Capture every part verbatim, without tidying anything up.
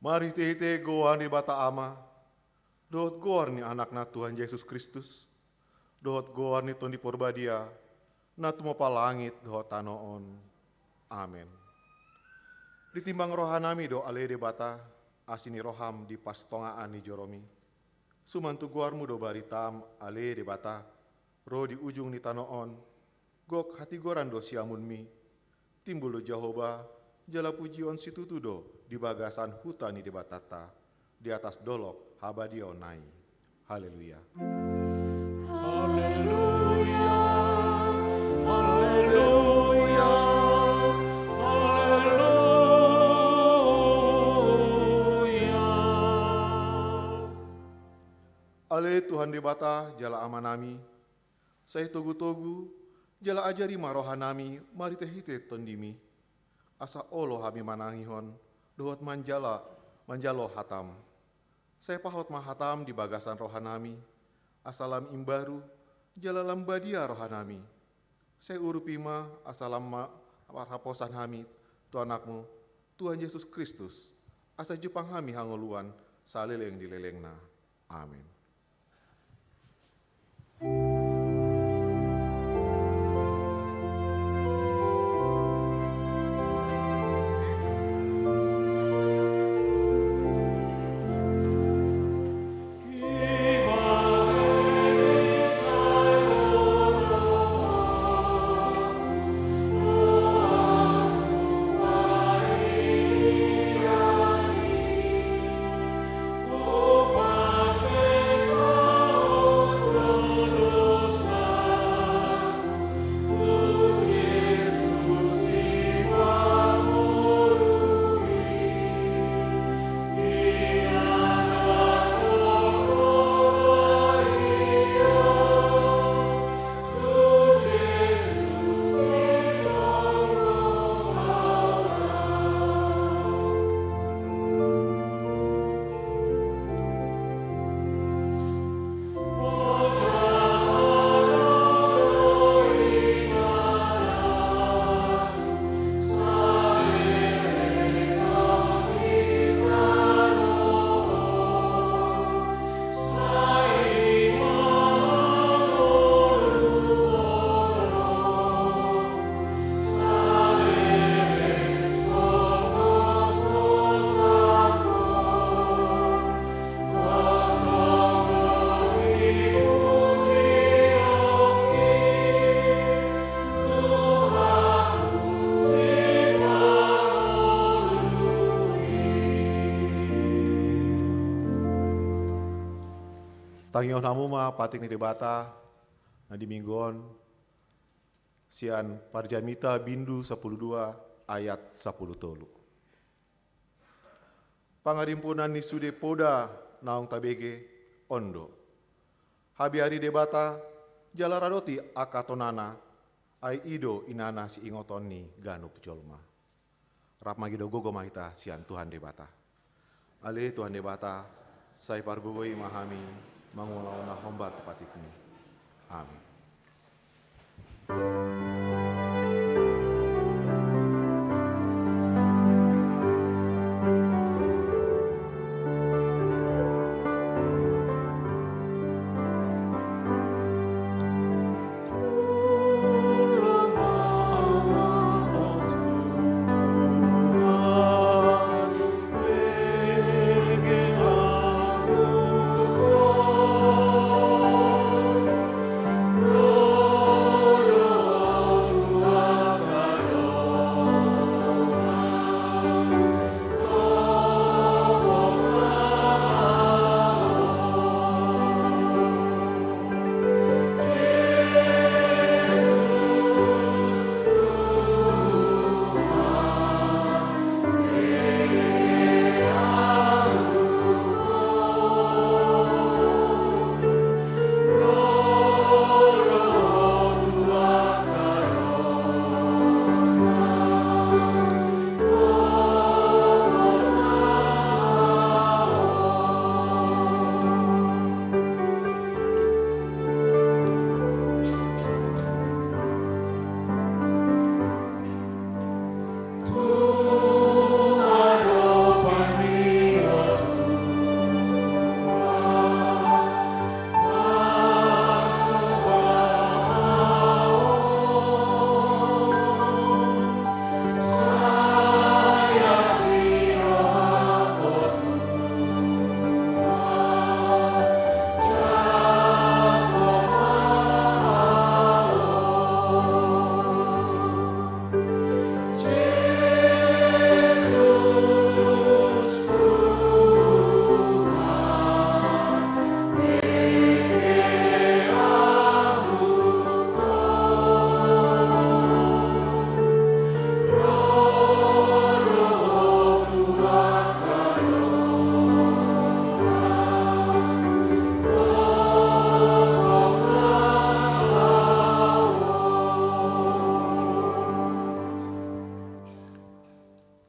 Marhitehite goar ni Debata Ama, dohot goar ni Anakna Tuhan Jesus Kristus, dohot goar ni Tondi Porbadia, na tumompa langit dohot tano on. Amen. Ditimbang rohanami do ale Debata, asi ni roham di parsitongaan ni joromi. Suman tu goarmu do baritam ale Debata, ro di ujung ni tano on, gok hatigoran do siamunmi, timbul do Jahowa, jala pujion situtu do di bagasan huta ni Debatanta, di atas dolok habadiaonna i. Haleluya. Haleluya, haleluya, haleluya. Ale Tuhan Debata jala Amanami, sai togutogu, jala ajari ma rohanami marhitehite Tondimi, asa olo hami manangihon, dohot manjala, manjalo hatam. Sai pahot ma hatam di bagasan rohanami, asa lam imbaru, jala lam badia rohanami. Sai urupi ma, asa lam ma-, marhaposan hami, tu Anakmu, Tuhan Jesus Kristus, asa jumpang hami hangoluan, saleleng ni lelengna. Amen. Tangihon hamu ma patik ni Debata na di Minggu on, sian Parjamita bindu sampulu dua ayat sampulu tolu. Pangarimpunan ni sude poda naung tabege on do: Habiari Debata, jala radoti angka tonana, ai i do inana siingoton ni ganup jolma. Rap mangido gogo ma hita sian Tuhan Debata. Ale Tuhan Debata, sai pargogoi ma hami mangulaula hombar tu patikmi. Amin.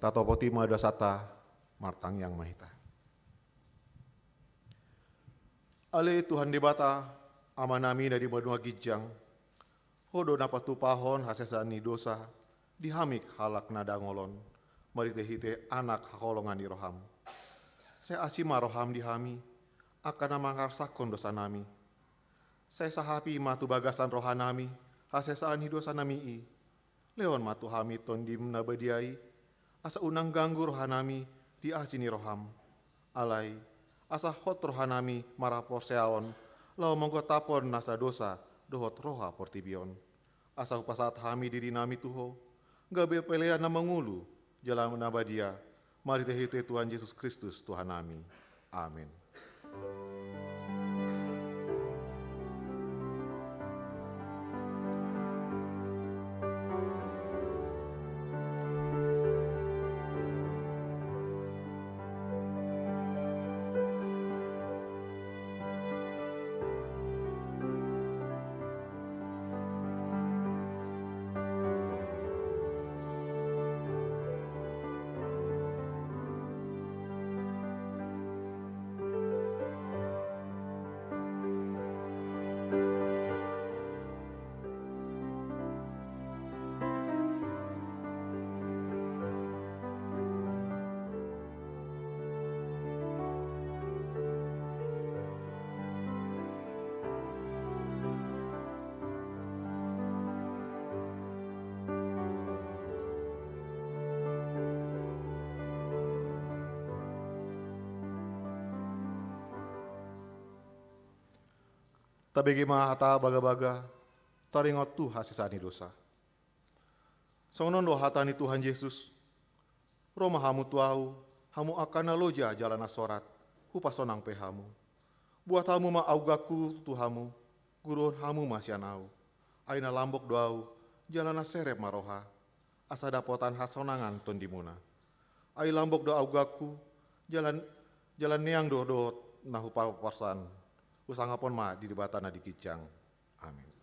Tatopi ma dosanta, martangiang ma hita. Ale Tuhan Debata, Amanami na di banua ginjang, Ho do na patupahon hasesaan ni dosa di hami halak na dangol on, marhite-hite Anak haholongan ni roham. Sai asi ma roham di hami, angka na mangarsakhon dosanami. Sai sahapi ma tu bagasan rohanami hasesaan ni dosanami i. Lehon ma tu hami Tondim na badia i, asa unang ganggu rohanami di asi ni roham. Alai, asa hot rohanami marhaporseaon, laho manggotaphon nasa dosa dohot roha portibi on. Asa hupasahat hami dirinami tu Ho, gabe pelean na mangolu jala na badia, marhite-hite Tuhan Jesus Kristus Tuhannami. Amen. Tabege ma hata bagabaga, taringot tu hasesaan ni dosa. Songon on do hata ni Tuhan Jesus: Ro ma hamu tu Ahu, hamu angka na loja jala na sorat, hupasonang pe hamu. Buat hamu ma auganku tu hamu, guruhon hamu ma sian Ahu. Ai na lambok do Ahu, jala na serep ma roha, asa dapotan hasonangan tondimuna. Ai lambok do auganku, jala, jala neang do dohot na hupaporsan. Husangap on ma di Debata na di ginjang. Amen.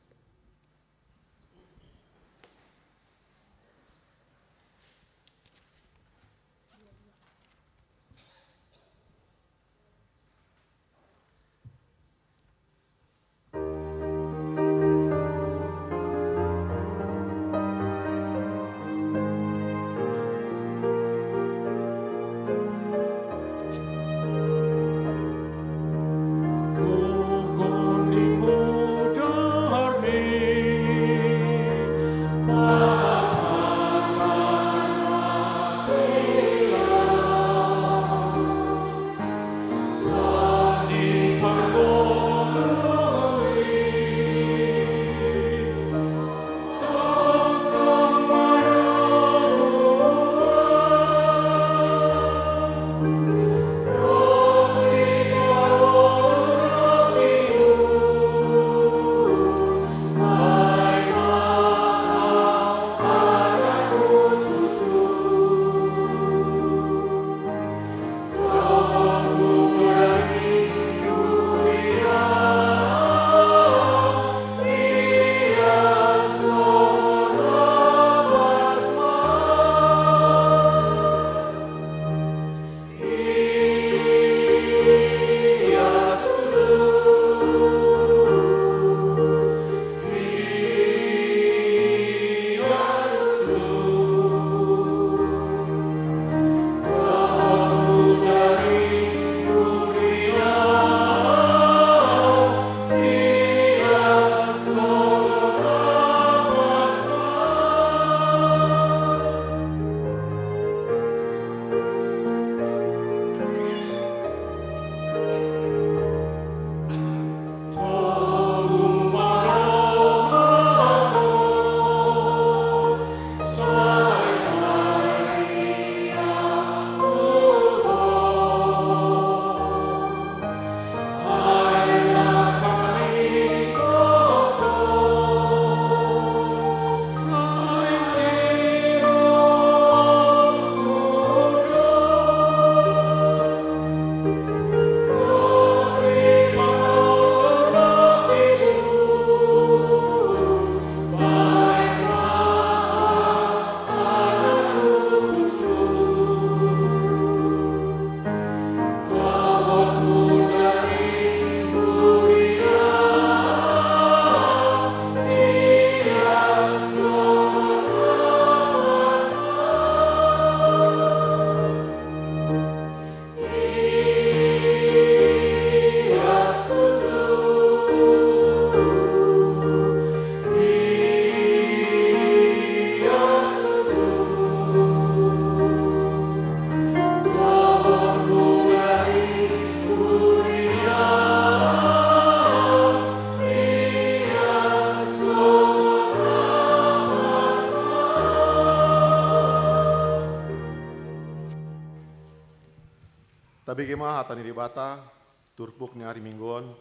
Bege ma hata ni Debata, turpuk ni ari Minggu on,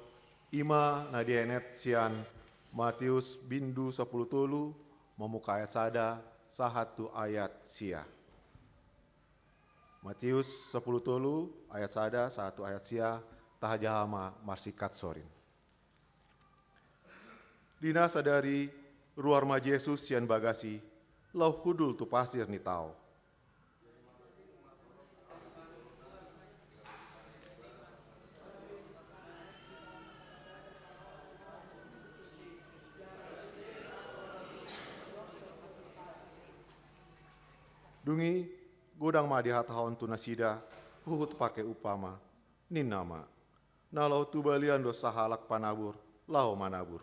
i ma na dienet sian Matius bindu sampulu tolu, mamungka ayat sada sahat tu ayat sia. Matius sampulu tolu ayat sada sahat tu ayat sia, tahajaha ma marsingkat sorin. Di na sadari ruar ma Jesus sian bagas i, laho hundul tu pasir ni tao. Dung i, godang ma dihatahon tu nasida, huhut pake umpama, ninna ma: Na laho tu balian do sahalak panabur laho manabur.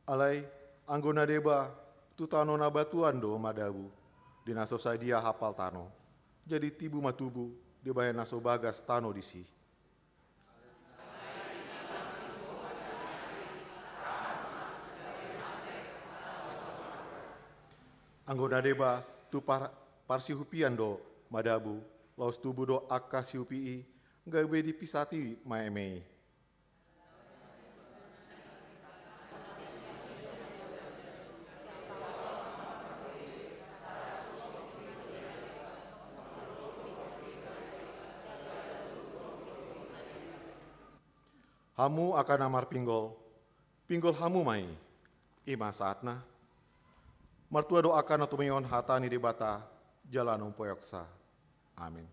Alai, anggo na deba, tu tano na batuan do madabu, di na so sadia hampal tano. Jadi tibu ma tubu, dibahen na so bagas tano disi. Anggo na deba, tu par-, parsihupian do madabu, laos tubu do angka sihupi i, gabe dipisati ma eme i. Hamu angka na marpinggol, pinggol hamu ma i, i ma saatna. Martua do angka na tumangihon hata ni Debata, jala na umpeopsa. Amin.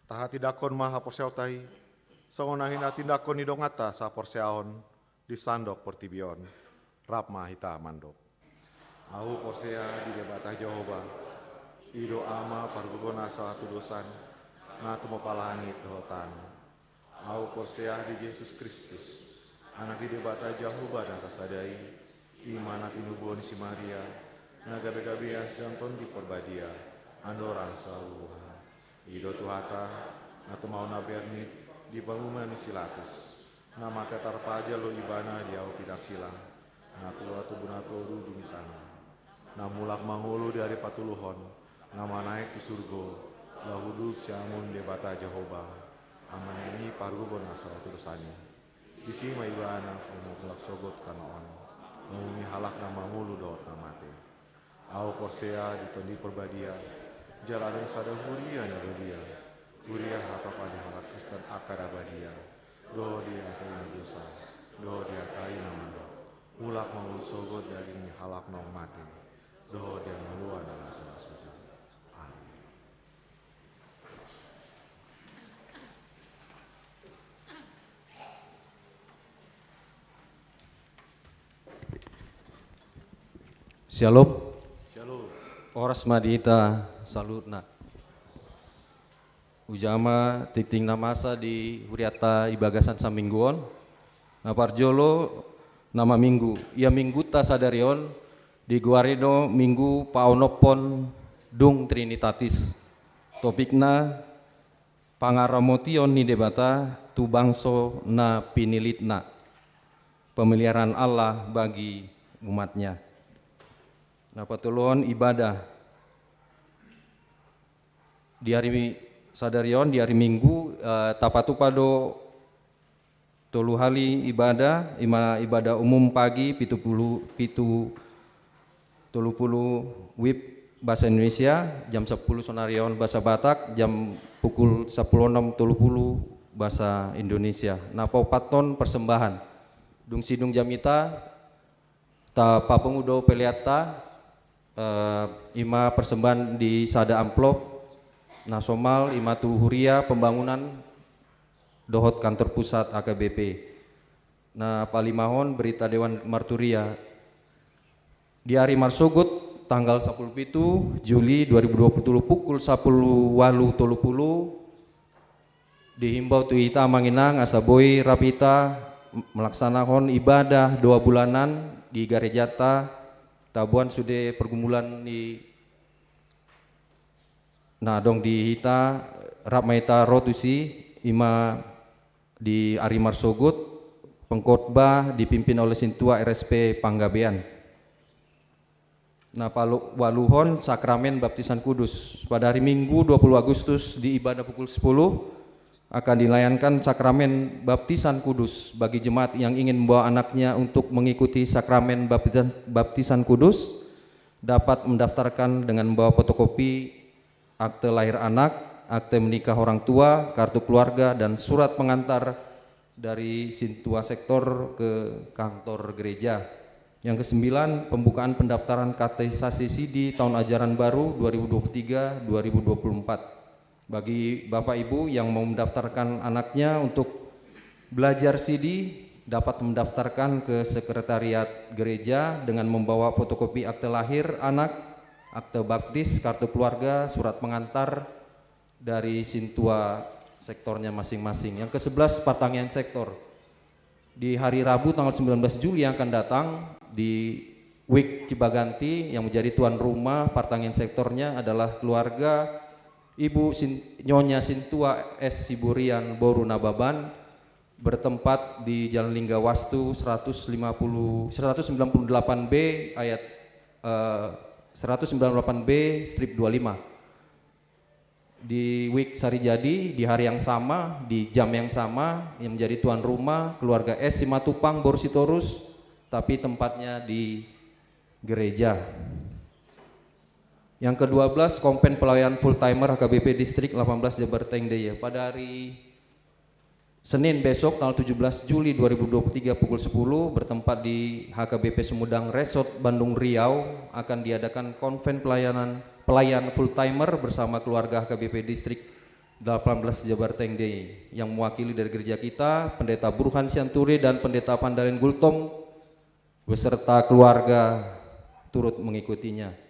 Tahatindangkon ma haporseaonta i, songon na hinatindangkon ni donganta saporseaon di sandok portibi on. Rap ma hita mandok. Ahu porsea di Debata Jahowa, i do Ama pargogoi na sahatudosan, na tumompa langit dohot tano. Ahu porsea di Jesus Kristus, Anak ni Debata Jahowa na sasada i, i ma na tinubuhon ni si Maria, na gabegabean sian Tondi Porbadia, andorang saluhutna. I do Tuhanta, na tumaon na bernit di panguhuman ni si Latus, na mate tarpajal do Ibana di ahu pinarsilang, na tua tubu na togu dung i tano, na mulak mangolu di ari patoluhon, na manaek tu surgo, laho hundul siamun Debata Jahowa, Amana i pargogoi na sahatudosan i. Disi ma Ibana, mulak sogot tu tano on, manguhumi halak na mangolu dohot na mate. Ahu porsea di Tondi Porbadia, jala adong sada huria na badia, huria hatopan ni halak Kristen angka na badia, dohot di hasesaan ni dosa, dohot di hata i na mandok, mulak mangolu sogot daging ni halak naung mate, dohot di hangoluan na so ra suda. Amin. Syalom. Syalom. Horas ma di hita saluhutna. Hujaha ma tingting na masa di hurianta di bagasan saminggu on. Na parjolo, na maminggu. Ia minggunta sadari on, Digoari do Minggu paonomhon dung Trinitatis. Topikna, pangaramotion ni Debata tu bangso na pinilitna. Pemeliharaan Allah bagi umatnya. Na patoluhon, ibadah. Di ari mi-, sadari on, di ari Minggu, eh, tapatupa do tolu hali ibadah, ima ibadah umum pagi pitu pulu, pitu, tolu pulu WIB bahasa Indonesia, jam sampulu sonari on bahasa Batak, jam pukul sampulu onom tolu pulu bahasa Indonesia. Na paopathon persembahan. Dung sidung jamita, tapapungu do peleanta, eh, ima persembahan di sada amplop, na somal ima tu huria, pembangunan, dohot kantor pusat H K B P. Na palimahon, berita Dewan Marturia. Di ari marsogot, tanggal sampulu pitu Juli dua ribu dua pulu tolu, pukul sampulu ualu tolu pulu, dihimbau tu hita amang inang asa boi rap hita m-, melaksanahon ibadah dua bulanan di garejata, taboan sude pergumulan ni na adong di hita, rap ma hita ro tusi, ima di ari marsogot, pengkhotbah dipimpin oleh Sintua R S P Panggabean. Na palu-, ualuhon, sakramen baptisan kudus. Pada hari Minggu dua puluh Agustus di ibadah pukul sepuluh akan dilayankan sakramen baptisan kudus. Bagi jemaat yang ingin membawa anaknya untuk mengikuti sakramen baptisan, baptisan kudus, dapat mendaftarkan dengan membawa fotokopi akte lahir anak, akte menikah orang tua, kartu keluarga, dan surat pengantar dari Sintua Sektor ke kantor gereja. Yang kesembilan, pembukaan pendaftaran katekisasi sidi tahun ajaran baru dua ribu dua puluh tiga dua ribu dua puluh empat. Bagi bapak ibu yang mau mendaftarkan anaknya untuk belajar sidi, dapat mendaftarkan ke sekretariat gereja dengan membawa fotokopi akte lahir anak, akte baptis, kartu keluarga, surat pengantar dari Sintua Sektornya masing-masing. Yang kesebelas, partangiangan sektor. Di hari Rabu tanggal sembilan belas Juli yang akan datang, di WIB Cibaganti, yang menjadi tuan rumah partangiangan sektornya adalah keluarga Ibu Sin-, Nyonya Sintua S Siburian boru Nababan, bertempat di Jalan Lingga Wastu seratus lima puluh, seratus sembilan puluh delapan B ayat, eh, seratus sembilan puluh delapan B strip dua lima. Di WIB Sarijadi, di hari yang sama, di jam yang sama, yang menjadi tuan rumah keluarga S Simatupang boru Sitorus, tapi tempatnya di gereja. Yang kedua belas, Kompen Pelayan Full Timer H K B P Distrik delapan belas Jabar Tengdeye. Pada hari Senin besok, tanggal tujuh belas Juli dua ribu dua puluh tiga, pukul sepuluh, bertempat di H K B P Sumedang Resort, Bandung, Riau, akan diadakan konven pelayanan, pelayan full timer bersama keluarga H K B P Distrik delapan belas Jabar Tengdeye, yang mewakili dari gereja kita, Pendeta Burhan Sianturi dan Pendeta Vandalen Gultom, beserta keluarga turut mengikutinya.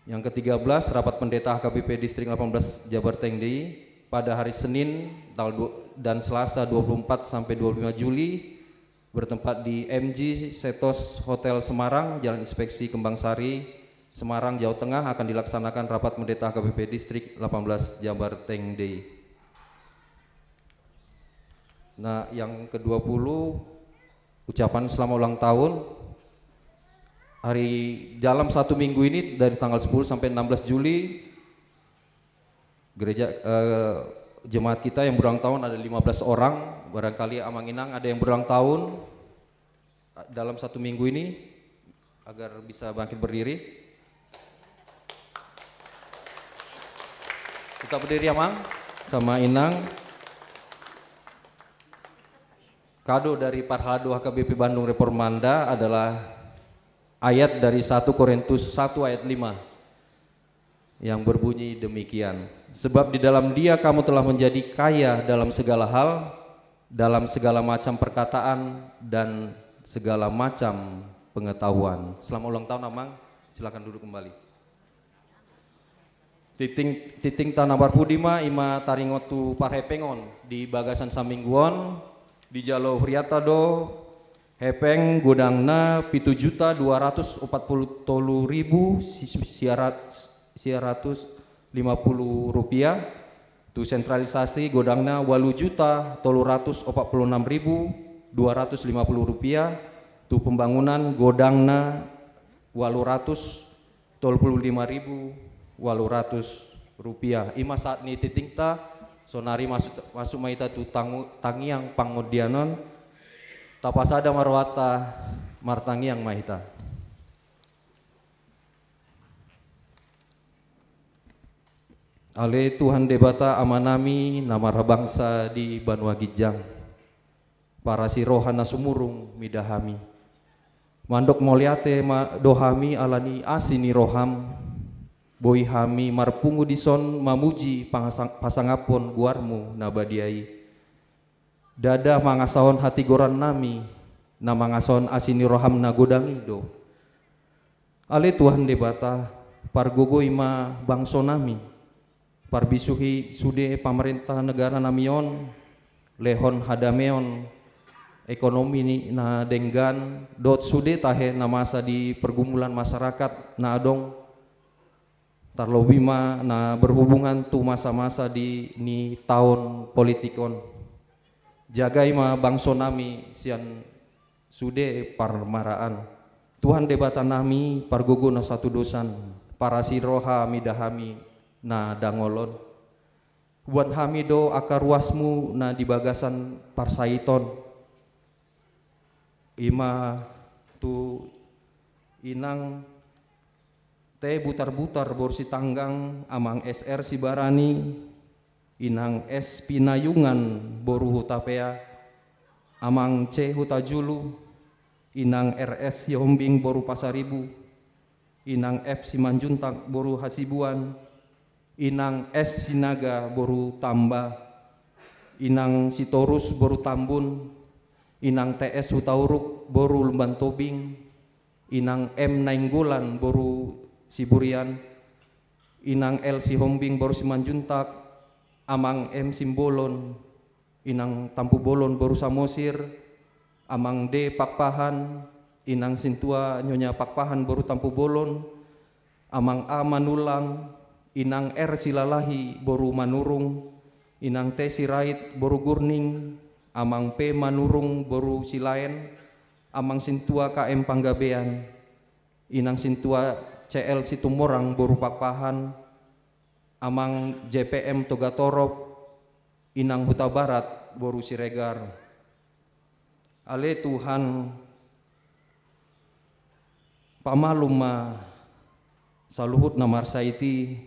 Yang ketiga belas, rapat pendeta H K B P Distrik delapan belas Jabar Tengdeye pada hari Senin tanggal dua, dan Selasa dua puluh empat sampai dua puluh lima Juli, bertempat di M G Setos Hotel Semarang, Jalan Inspeksi Kembangsari, Semarang, Jawa Tengah, akan dilaksanakan rapat pendeta H K B P Distrik delapan belas Jabar Tengdeye. Nah, yang kedua puluh, ucapan selamat ulang tahun. Hari, dalam satu minggu ini, dari tanggal sepuluh sampai enam belas Juli, gereja, eh, jemaat kita yang berulang tahun ada lima belas orang. Barangkali Amang Inang ada yang berulang tahun dalam satu minggu ini, agar bisa bangkit berdiri. Kita berdiri, Amang sama Inang. Kado dari Parhalado H K B P Bandung Reformanda adalah ayat dari satu Korintus satu ayat lima, yang berbunyi demikian, "Sebab di dalam Dia kamu telah menjadi kaya dalam segala hal, dalam segala macam perkataan dan segala macam pengetahuan." Selamat ulang tahun, Amang. Silakan duduk kembali. Tingting, tingtingta na marpudi ma, ima taringot tu parhepengon di bagasan saminggu on, dijalo hurianta do Hepeng godangna pitu juta dua ratus opat pulu tolu ribu sia ratus lima pulu rupiah. Tu sentralisasi godangna ualu juta tolu ratus opat pulu enam ribu dua ratus lima pulu rupiah. Tu pembangunan godangna ualu ratus tolu pulu lima ribu ualu ratus rupiah. Ima sahat ni tingtingta. Sonari masuk, masuk ma hita tu tangiang pangondianon. Tapasada ma rohanta, martangiang ma hita. Ale Tuhan Debata Amanami na marhabangsa di banua ginjang, parasi roha na sumurung mida hami. Mandok mauliate ma do hami ala ni asi ni roham, boi hami marpungu dison mamuji pasangaphon goarmu na badia i. Ndada mangasahon hatigorannami, na mangasahon asi ni roham na godang i do. Ale Tuhan Debata, pargogoi ma bangsonami, parbisuhi sude pamarenta negara nami on, lehon hadameon ekonomi na denggan dohot sude tahe na masa di pergumulan masyarakat na adong, tarlobi ma na berhubungan tu masa-masa di ni taon politik on. Jagai ma bangsonami sian sude parmaraan. Tuhan Debatanami, pargogo na satudosan, parasi roha mida hami na dangol on. Huboan hami do angka ruasmu na di bagasan parsahiton, ima tu inang T Butar-butar boru Sitanggang, amang S R Sibarani, inang S Pinayungan boru Hutapea, amang C Hutajulu, inang R S Sihombing boru Pasaribu, inang F Simanjuntak boru Hasibuan, inang S Sinaga boru Tamba, inang Sitorus boru Tambun, inang T S Hutauruk boru Lumban Tobing, inang M Nainggolan boru Siburian, inang L Sihombing boru Simanjuntak, amang M Simbolon, inang Tampubolon boru Samosir, amang D Pakpahan, inang Sintua Nyonya Pakpahan boru Tampubolon, amang A Manulang, inang R Silalahi boru Manurung, inang T Sirait boru Gurning, amang P Manurung boru Silaen, amang Sintua K M Panggabean, inang Sintua C L Situmorang boru Pakpahan, amang J P M Togatorop, inang Hutabarat boru Siregar. Ale Tuhan, pamalum ma saluhut na marsahit i,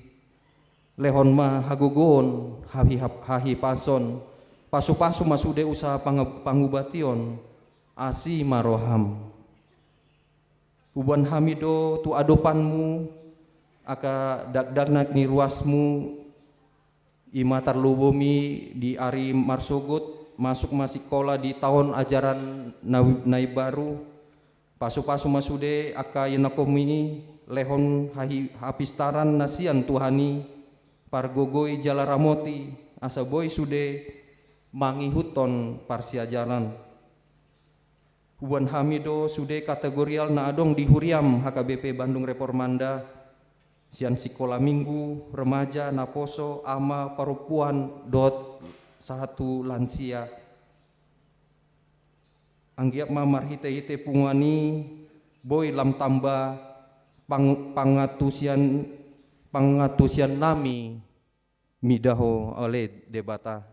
lehon ma hagogoon, hahipason, pasu-pasu ma sude usaha pangubation, asi ma roham. Huboan hami do tu adopanmu angka dakdanak ni ruasmu, ima tarlumobi di ari marsogot, masuk ma sikola di taon ajaran na imbaru. Pasu-pasu ma sude angka ianakhonmi i, lehon hapistaran na sian Tuhan i, pargogoi jala ramoti, asa boi sude mangihuthon parsiajaran. Huboan hami do sude kategorial na adong di huriam H K B P Bandung Reformanda, sian sikola minggu, remaja, naposo, ama, parompuan, dohot sahat tu lansia. Anggiat ma marhite-hite punguan i boi lam tamba pangantusian, pangantusiannami mida Ho, ale Debata.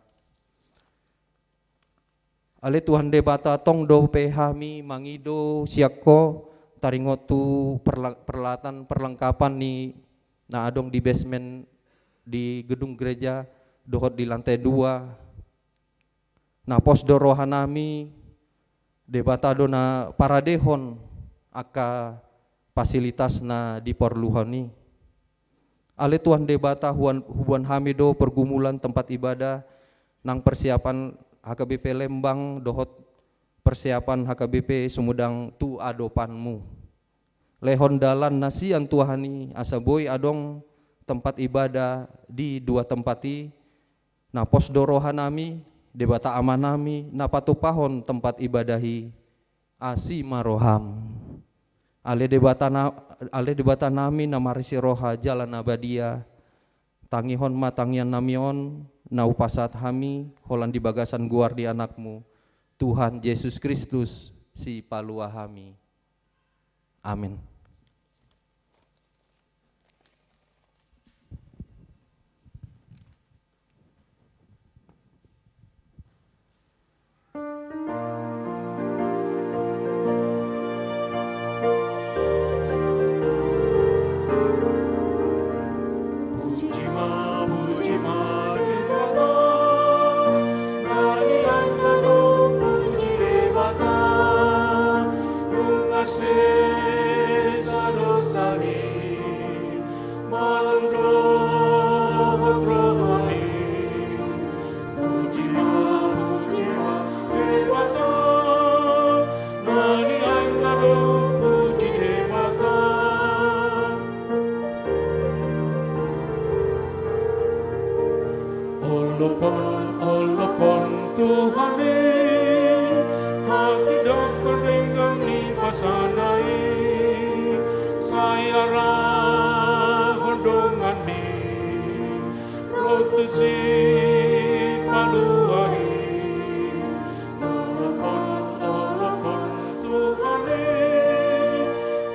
Ale Tuhan Debata, tong dope hami mangido sian Ho taringot tu perlatan perlengkapan ni na adong di basement di gedung gereja dohot di lantai dua. Na pos do rohanami, Debata do na paradehon angka fasilitas na diporluhon i. Ale Tuhan Debata, huboan hami do pergumulan tempat ibadah nang persiapan H K B P Lembang dohot persiapan H K B P Sumedang tu adopanmu. Lehon dalan na sian Tuhan i asa boi adong tempat ibadah di dua tempat i. Na pos do rohanami, Debata Amanami, na patupahon tempat ibadah i. asi ma roham. Ale Debata na, ale Debata nami na marisi roha jala na badia, tangihon ma tangian nami on, na hupasahat hami, holan di bagasan goar ni Anakmu, Tuhan Jesus Kristus, Sipalua hami. Amin. Olopon, olopon Tuhan i, hatindanghon denggan ni basana i, sai arahon donganmi ro tu Sipalua i. Olopon, olopon Tuhan i,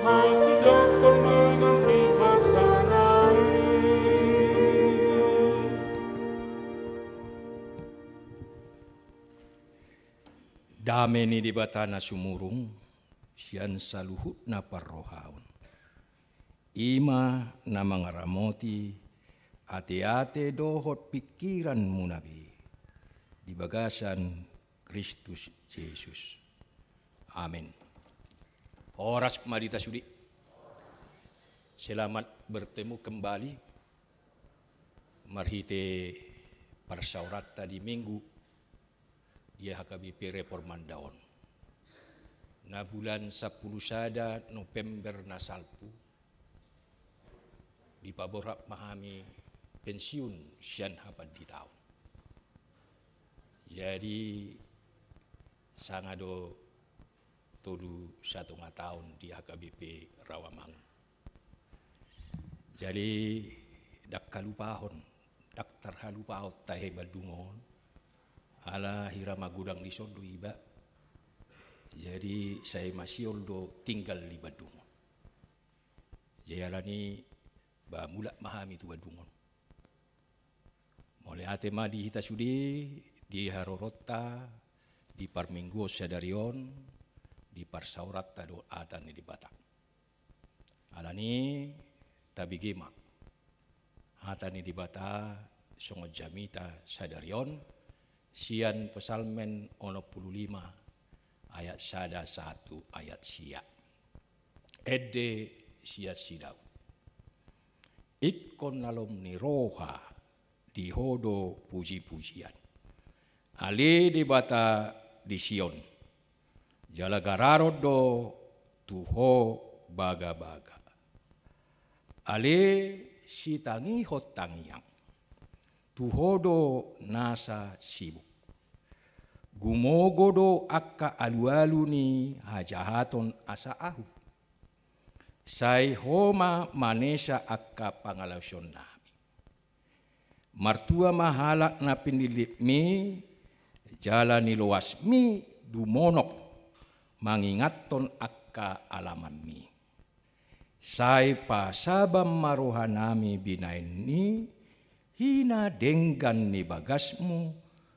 hatindanghon denggan ni basana i. Dame ni Debata na sumurung sian saluhutna parrohaon, i ma na mangaramoti ateate dohot pingkiranmuna be di bagasan Kristus Jesus. Amin. Horas ma di hita sude. Selamat bertemu kembali marhite parsaoranta di Minggu di H K B P Reformanda on. Na bulan sampulu sada November na salpu, dipaborhat ma hami pensiun sian hapanditaon. Jadi, sanga do tolu satonga taon di H K B P Rawamangun. Jadi, ndang halupahon, ndang tarhalupahon tahe Bandung on, ala hira magodang dison do iba. Jadi, sai masihol do tinggal di Bandung on. Jadi, alani, ba, mulak ma hami tu Bandung on. Mauliate ma di hita sude, di haroronta, di parmingguon sadari on, di parsaoranta dohot hata ni Debata. Alani, tabege ma hata ni Debata songon jamita sadari on, sian Psalmen onom pulu lima ayat sada sahat tu ayat sia. Ende sian si Daud. Ingkon na lom ni roha di Ho do pujipujian, ale Debata di Sion, jala gararon do tu Ho bagabaga. Ale sitangihon tangiang, tu Ho do nasa sibuk. Gumogo do angka alualu ni hajahaton asa ahu. Sai Ho ma manesa angka pangalaosionnami. Martua ma halak na pinillitmi, jala niloasmi dumonok mangingathon angka alamanmi. Sai pasabam ma rohanami binahen i, hina denggan ni bagasmu,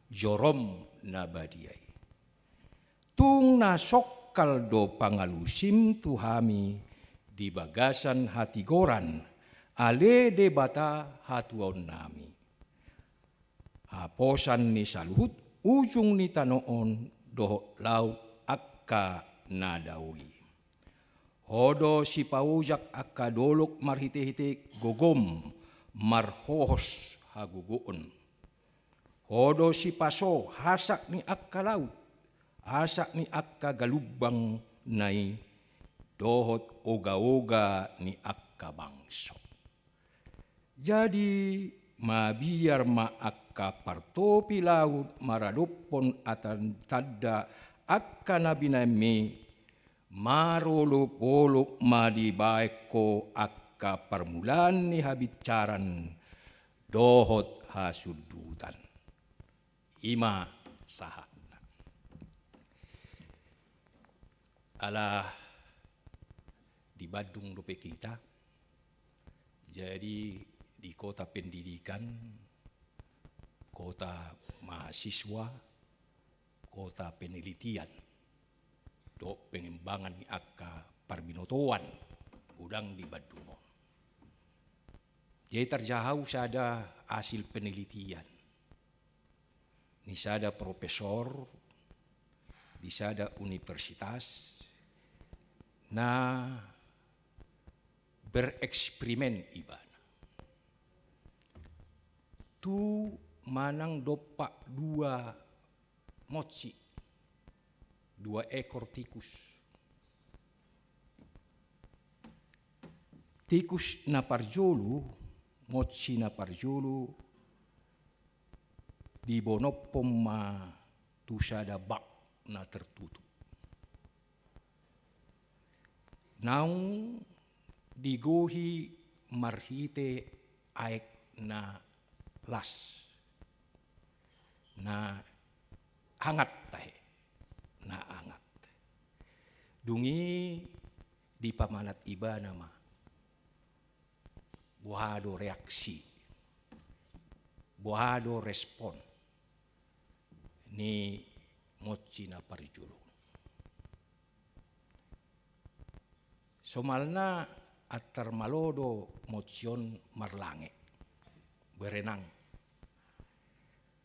jorom na badia i. Tung na songkal do pangalusim tu hami di bagasan hatigoran, ale Debata hatuaonnami. Haposan ni saluhut ujung ni tano on dohot laut angka na dao i. Ho do sipaojak angka dolok marhitehite gogom marhohos hagogoon. Ho do sipaso hasak ni angka laut, hasak ni angka galumbang na i, dohot ogaoga ni angka bangso. Jadi, mabiar ma angka partopi laut maradophon tanda angka na binahenmi, Marolopolop ma dibaen ho angka parmulaan ni habinsaran dohot hasundutan. I ma sahatna. Ala di Bandung dope hita, jadi di kota pendidikan, kota mahasiswa, kota penelitian dohot pengembangan ni angka parbinotoan godang di Bandung on. Jadi tarjaha au sada hasil penelitian ni sada profesor di sada universitas na bereksperimen ibana tu manang dompak dua monsi, dua ekor tikus. Tikus na parjolo, monsi na parjolo, dibonophon ma tu sada bak na tertutup. Naung digohi marhite aek na las, na hangat tahe, na hangat. Dung i dipamanat ibana ma, boha do reaksi, boha do respon ni monsi na parjolo. Somalna antar malo do monsi on marlange, berenang.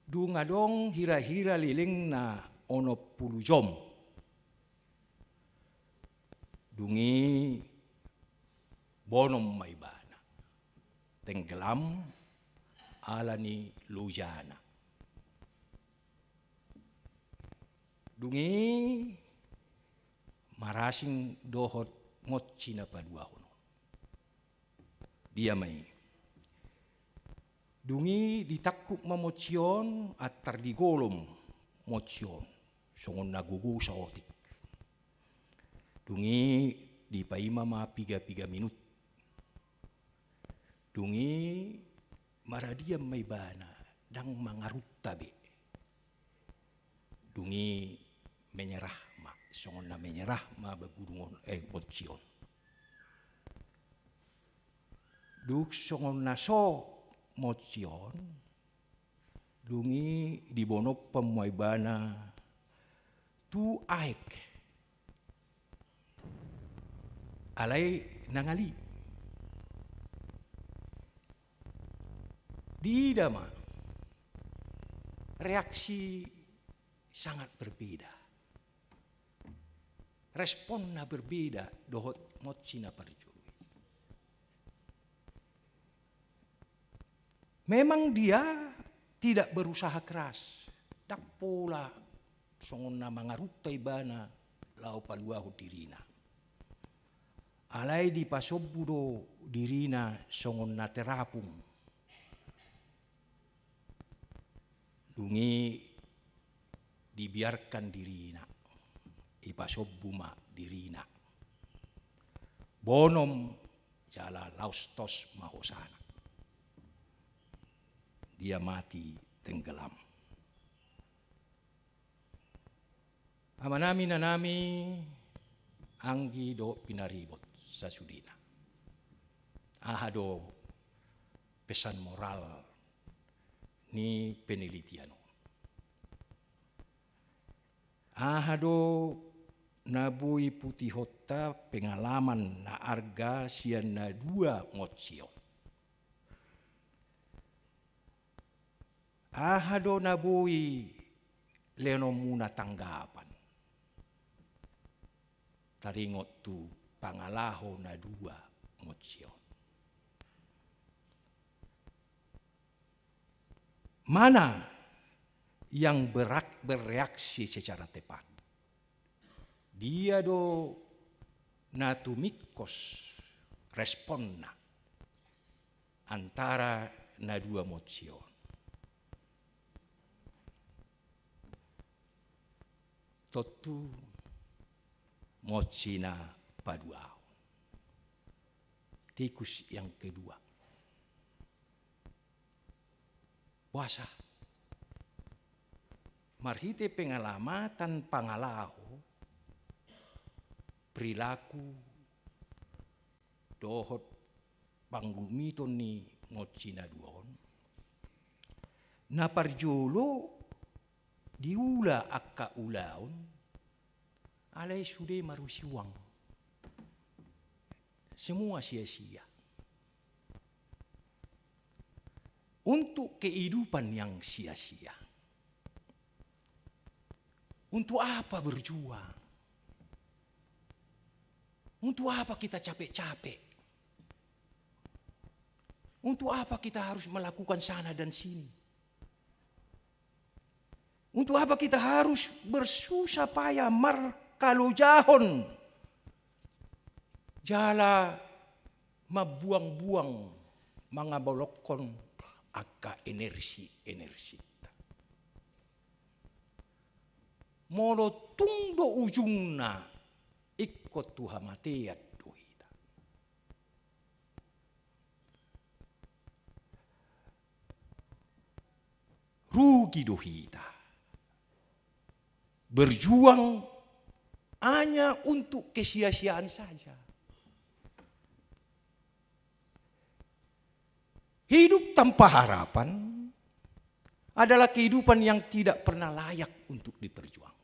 Dung adong hira-hira lelengna onom pulu jom, dung i bonom ma ibana, tenggelam ala ni lojana. Dung i marasing dohot monsi na paduahon on. Dia ma i? Dung i ditangkup ma monsi on, antar digolom monsi on songon na gogo saotik. Dung i dipaima ma piga-piga minut. Dung i maradian ma ibana, ndang mangarunta be. Dung i menyerah ma, songon na menyerah ma bagudung on, eh, monsi on. Dung songon na so monsi on, dung i dibonophon ma ibana tu aek. Alai na ngali. Diida ma reaksi sangat berbeda. Respon na berbeda dohot monsi na parjolo i. Memang dia tidak berusaha keras, ndang pola songon na mangarunta ibana laho paluahon dirina. Alai dipasombu do dirina songon na terapung. Dung i dibiarkan dirina, dipasombu ma dirina. Bonom jala laos tos ma hosana. Dia mati tenggelam. Amanami, inanami, anggi dohot pinaribot sasudena. Aha do pesan moral ni penelitian on? Aha do na boi putihonta pengalaman na arga sian na dua monsi on? Aha do na boi lehononmuna tanggapan taringot tu pangalaho na dua monsi on? Mana yang berak-, bereaksi secara tepat? Dia do na tumingkos responna antara na dua monsi on? Tontu Monsi na paduahon. Tikus yang kedua. Boasa? Marhite pengalamatan pangalaho, perilaku, dohot panggulmiton ni monsi na dua on. Na parjolo diula angka ulaon, alai sude marusi uang. Semua sia-sia. Untuk kehidupan yang sia-sia. Untuk apa berjuang? Untuk apa kita capek-capek? Untuk apa kita harus melakukan sana dan sini? Untuk apa kita harus bersusah payah markalojahon jala mambuang-buang, mangabolokhon angka energi-energinta? Molo tung do ujungna ingkon tu hamatean do hita. Rugi do hita berjuang hanya untuk kesia-siaan saja. Hidup tanpa harapan adalah kehidupan yang tidak pernah layak untuk diperjuangkan.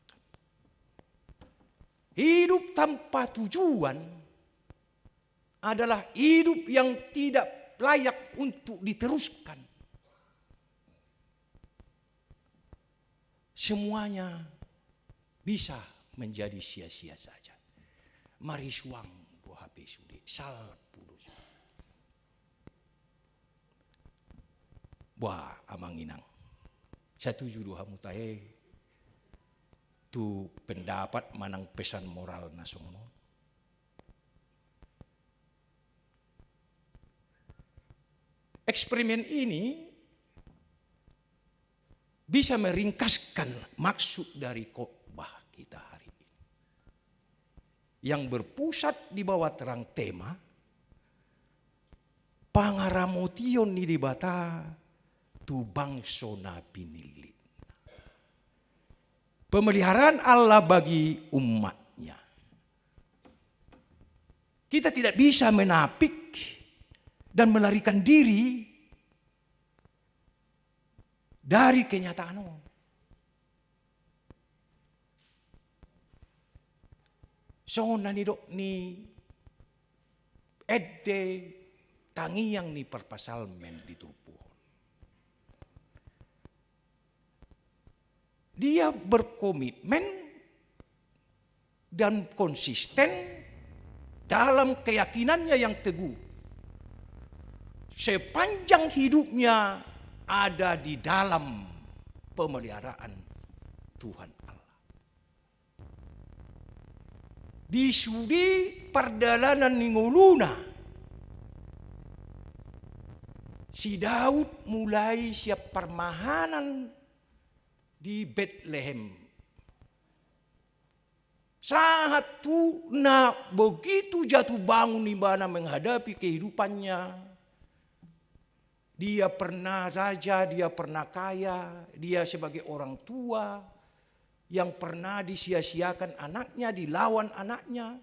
Hidup tanpa tujuan adalah hidup yang tidak layak untuk diteruskan. Semuanya bisa menjadi sia-sia saja. Marisuang do hape sude, salpu do sude. Bah, amang inang, satuju do hamu tahe tu pendapat manang pesan moral na songon on? Eksperimen ini bisa meringkaskan maksud dari khotbah kita hari ini, yang berpusat di bawah terang tema pangaramotion ni Debata tu bangso na pinillitna. Pemeliharaan Allah bagi umatnya. Kita tidak bisa menapik dan melarikan diri dari kenyataan on. Songon na nidok ni ende tangiang ni parpsalmen di turpuk on. Dia berkomitmen dan konsisten dalam keyakinannya yang teguh sepanjang hidupnya ada di dalam pemeliharaan Tuhan Allah. Di sude pardalanan ni ngoluna, si Daud mulai sian parmahanan di Betlehem. Sahat tu na begitu jatuh bangun ibana menghadapi kehidupannya. Dia pernah raja, dia pernah kaya, dia sebagai orang tua yang pernah disia-siakan anaknya, dilawan anaknya,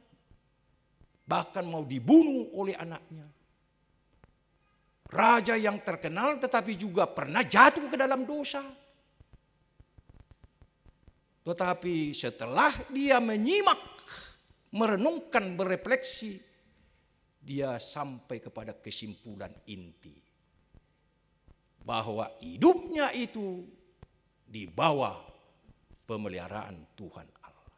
bahkan mau dibunuh oleh anaknya. Raja yang terkenal tetapi juga pernah jatuh ke dalam dosa. Tetapi setelah dia menyimak, merenungkan, berefleksi, dia sampai kepada kesimpulan inti bahwa hidupnya itu di bawah pemeliharaan Tuhan Allah.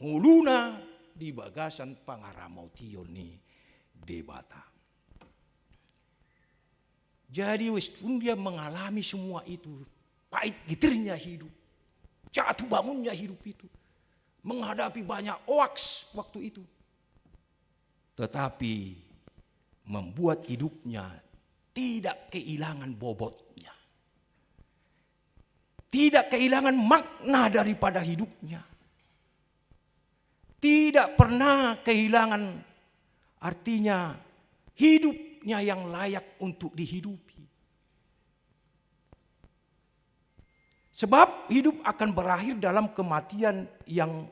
Ngoluna di bagasan pangaramotion ni Debata. Jadi, wis pun dia mengalami semua itu, pahit getirnya hidup, jatuh bangunnya hidup itu, menghadapi banyak hoaks waktu itu. Tetapi membuat hidupnya tidak kehilangan bobotnya. Tidak kehilangan makna daripada hidupnya. tidak pernah kehilangan, artinya, hidupnya yang layak untuk dihidupi. Sebab hidup akan berakhir dalam kematian yang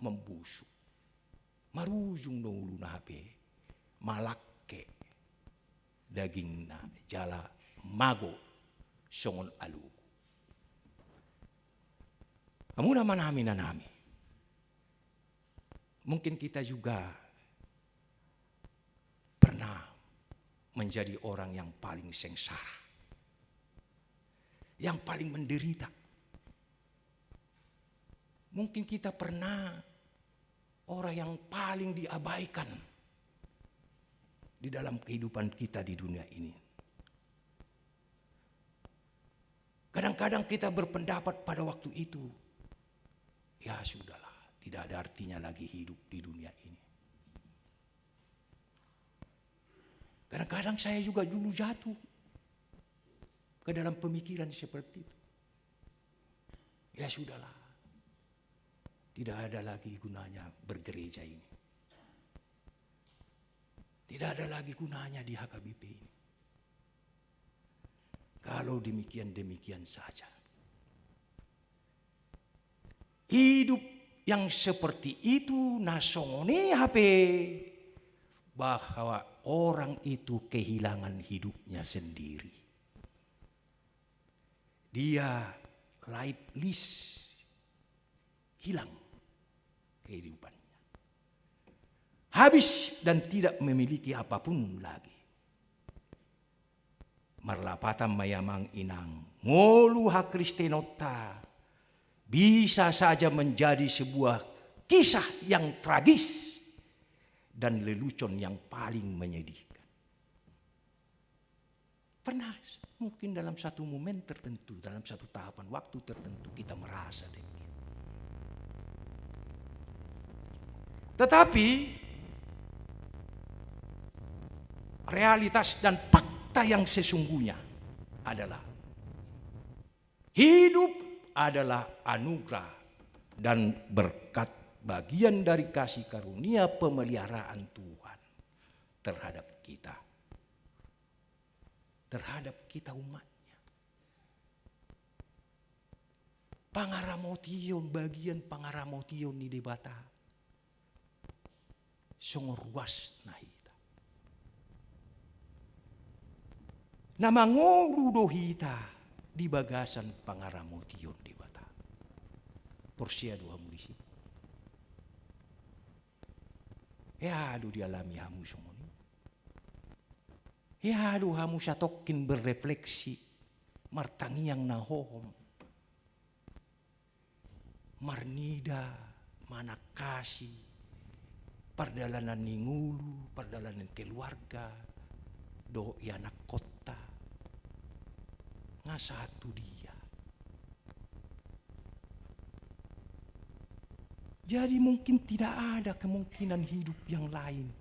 membusuk. Marujung do ngoluna hape, malangke dagingna jala mago songon alogo. Hamu amanami, inanami, mungkin kita juga pernah menjadi orang yang paling sengsara, yang paling menderita. Mungkin kita pernah orang yang paling diabaikan di dalam kehidupan kita di dunia ini. Kadang-kadang kita berpendapat pada waktu itu, "Ya sudahlah, tidak ada artinya lagi hidup di dunia ini." Kadang-kadang saya juga dulu jatuh ke dalam pemikiran seperti itu. "Ya sudahlah, tidak ada lagi gunanya bergereja ini. Tidak ada lagi gunanya di H K B P ini. Kalau demikian, demikian saja." Hidup yang seperti itu, na songon i hape, bahwa orang itu kehilangan hidupnya sendiri. Dia lifeless, hilang kehidupannya. Habis dan tidak memiliki apapun lagi. Marlapatan ma i, amang inang, ngolu hakristenonta bisa saja menjadi sebuah kisah yang tragis dan lelucon yang paling menyedihkan. Pernah mungkin dalam satu momen tertentu, dalam satu tahapan waktu tertentu kita merasa demikian. Tetapi realitas dan fakta yang sesungguhnya adalah hidup adalah anugerah dan berkat, bagian dari kasih karunia pemeliharaan Tuhan terhadap kita, terhadap kita umat-Nya. Pangaramotion, bagian pangaramotion ni Debata. Songon ruasna hita. Na mangolu do hita di bagasan pangaramotion Debata. Porsea do hamu disi? Hea do dialami hamu songon i? Hea do hamu satongkin berrefleksi, martangiang na hohom, marnida, manangkasi pardalanan ni ngolu, pardalanan keluarga, dohot ianakhonta, nga sahat tu dia? Jadi mungkin tidak ada kemungkinan hidup yang lain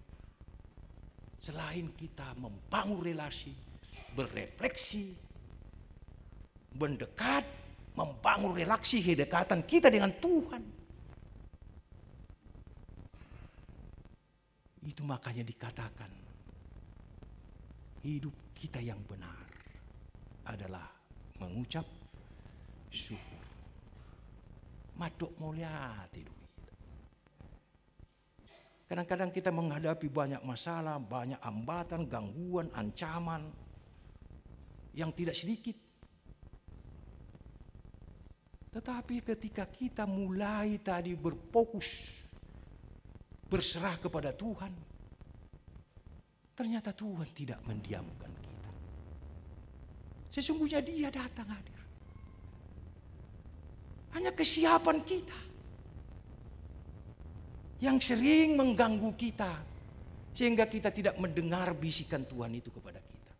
selain kita membangun relasi, berefleksi, mendekat, membangun relasi kedekatan kita dengan Tuhan. Itu makanya dikatakan, hidup kita yang benar adalah mengucap syukur. Mandok mauliate do hita. Kadang-kadang kita menghadapi banyak masalah, banyak hambatan, gangguan, ancaman yang tidak sedikit. Tetapi ketika kita mulai tadi berfokus, berserah kepada Tuhan, ternyata Tuhan tidak mendiamkan kita. Sesungguhnya Dia datang hadir. Hanya kesiapan kita yang sering mengganggu kita, sehingga kita tidak mendengar bisikan Tuhan itu kepada kita.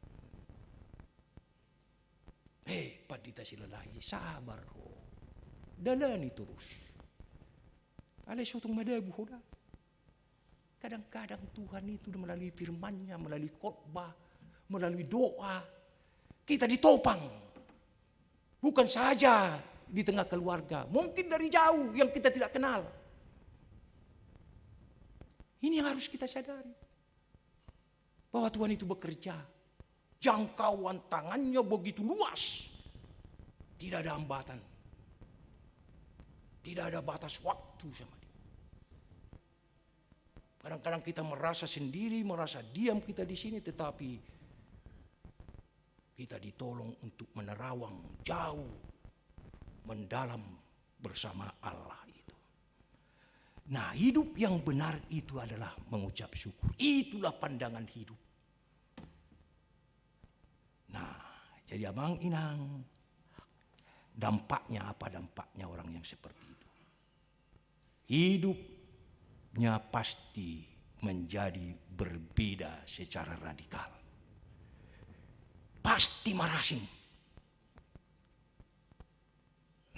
He, Pandita Silalahi, sabar ho. Dalani torus. Alai so tung madabu ho da. Kadang-kadang Tuhan itu melalui firman-Nya, melalui khotbah, melalui doa, kita ditopang. Bukan saja di tengah keluarga, mungkin dari jauh yang kita tidak kenal. Ini yang harus kita sadari. Bahwa Tuhan itu bekerja. Jangkauan tangannya begitu luas. Tidak ada hambatan. Tidak ada batas waktu sama dia. Kadang-kadang kita merasa sendiri, merasa diam kita di sini, tetapi kita ditolong untuk menerawang jauh, mendalam bersama Allah itu. Nah, hidup yang benar itu adalah mengucap syukur. Itulah pandangan hidup. Nah, jadi amang inang, dampaknya apa dampaknya orang yang seperti itu? Hidupnya pasti menjadi berbeda secara radikal. Pasti marasing.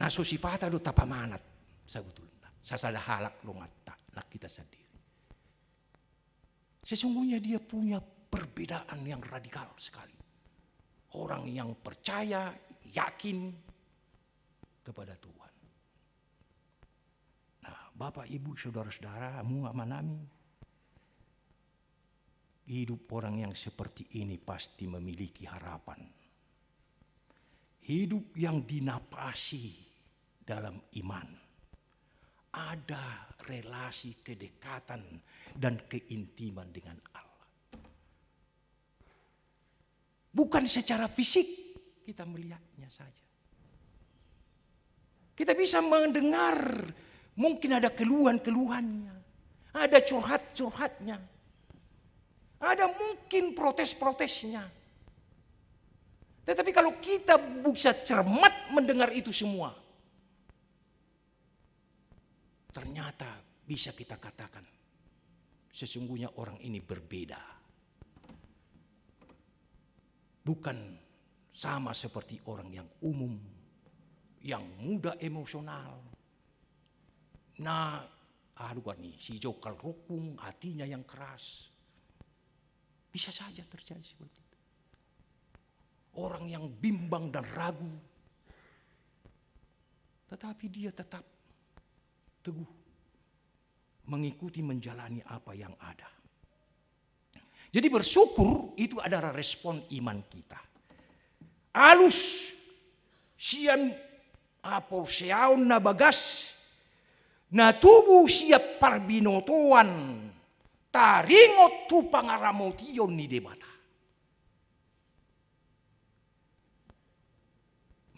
Na so sipata do tapamanat sabutulna. Sasada halak donganta, nang hita sandiri. Sesungguhnya dia punya perbedaan yang radikal sekali. Orang yang percaya, yakin kepada Tuhan. Nah, Bapak, Ibu, saudara-saudara, hamu amanami, hidup orang yang seperti ini pasti memiliki harapan. Hidup yang dinapasi dalam iman. Ada relasi kedekatan dan keintiman dengan Allah. Bukan secara fisik kita melihatnya saja. Kita bisa mendengar mungkin ada keluhan-keluhannya, ada curhat-curhatnya, ada mungkin protes-protesnya. Tetapi kalau kita bisa cermat mendengar itu semua, ternyata bisa kita katakan, sesungguhnya orang ini berbeda. Bukan sama seperti orang yang umum, yang mudah emosional. Nah, aduh kan nih, si Jokal Rukung, hatinya yang keras. Bisa saja terjadi seperti itu. Orang yang bimbang dan ragu, tetapi dia tetap teguh mengikuti, menjalani apa yang ada. Jadi bersyukur itu adalah respon iman kita. Alus sian haporseaon na bagas, na tubu sian parbinotoan, taringot tu pangaramotion ni Debata.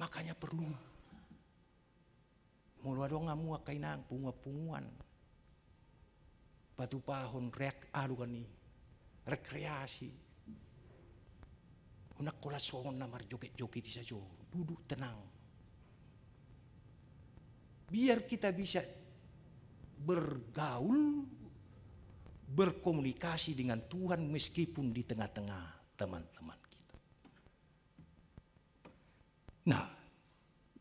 Makanya perlu. Molo adong hamu angka inang punguan-punguan, patupahon reak-, aduh kan i, rekreasi. Unang holan songon na marjoget-joget i sajo, duduk tenang. Biar kita bisa bergaul, berkomunikasi dengan Tuhan meskipun di tengah-tengah teman-teman kita. Nah,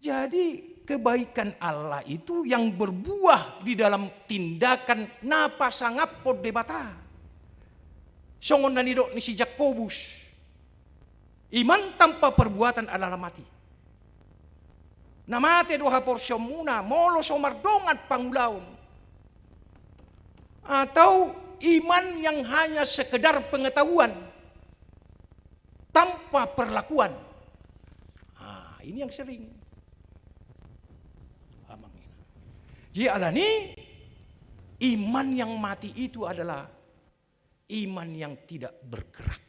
jadi kebaikan Allah itu yang berbuah di dalam tindakan na pasangaphon Debata. Songon na nidok ni si Jakobus, iman tanpa perbuatan adalah mati. Na mate do haporseaonmuna molo so mardongan pangulaon. Atau iman yang hanya sekedar pengetahuan tanpa perlakuan. Ah, ini yang sering. Amang inang. Jadi alani iman yang mati itu adalah iman yang tidak bergerak,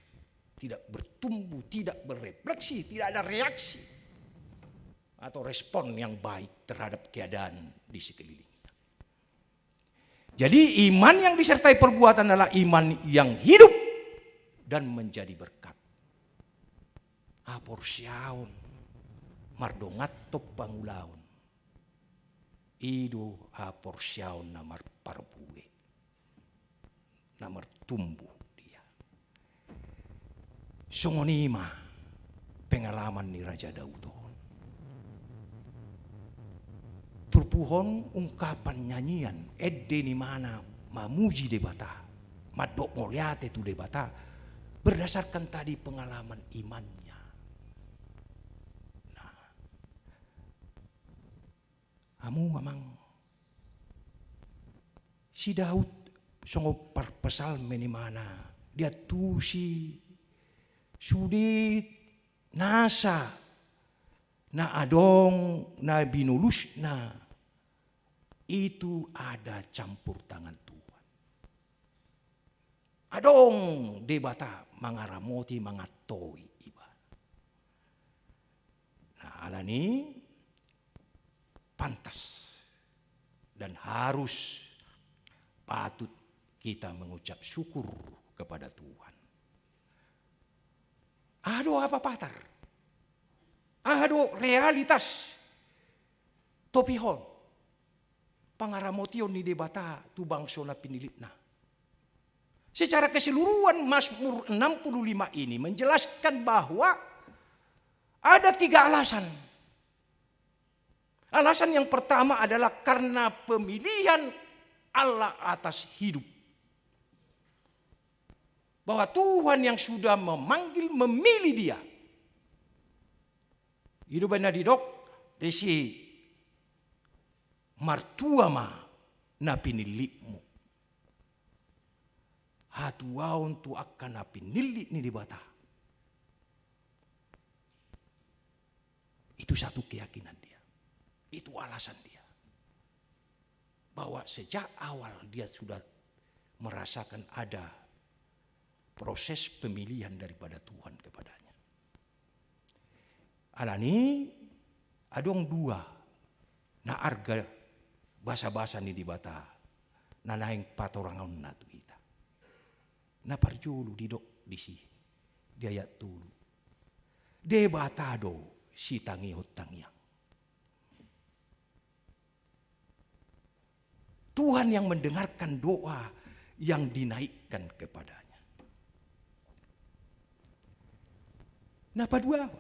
tidak bertumbuh, tidak berefleksi, tidak ada reaksi atau respon yang baik terhadap keadaan di sekelilingnya. Jadi iman yang disertai perbuatan adalah iman yang hidup dan menjadi berkat. Haporseaon mardonganhon pangulaon, i do haporseaon na marparbue, na martumbuh dia. Songon i ma pengalaman ni Raja Daud on. Turpuk on ungkapan nyanyian, ende ni imana mamuji Debata, mandok mauliate tu Debata, berdasarkan tadi pengalaman imannya. Nah, hamu amang, si Daud songon parpsalmen imana, diantusi sude nasa na adong na binulusna, itu ada campur tangan Tuhan. Adong Debata mangaramoti, mangantoi ibana. Nah, alani pantas dan harus, patut kita mengucap syukur kepada Tuhan. Aha do aha patar, aha do realitas topihon pangaramotion ni Debata tu bangso na pinillitna. Secara keseluruhan, Mazmur enam puluh lima ini menjelaskan bahwa ada tiga alasan. Alasan yang pertama adalah karena pemilihan Allah atas hidup. Bahwa Tuhan yang sudah memanggil, memilih dia. I do umbahen na didok disi, martua ma na pinillitmu. Hatuaon tu angka na pinillit ni Debata. Itu satu keyakinan dia. Itu alasan dia. Bahwa sejak awal dia sudah merasakan ada proses pemilihan daripada Tuhan kepadanya. Alani adong dua na arga basabasa ni Debata na naeng patorangonna tu hita. Na parjolo didok disi di ayat tolu. Debata do sitangihon tangiang. Tuhan yang mendengarkan doa yang dinaikkan kepadanya. Na paduahon,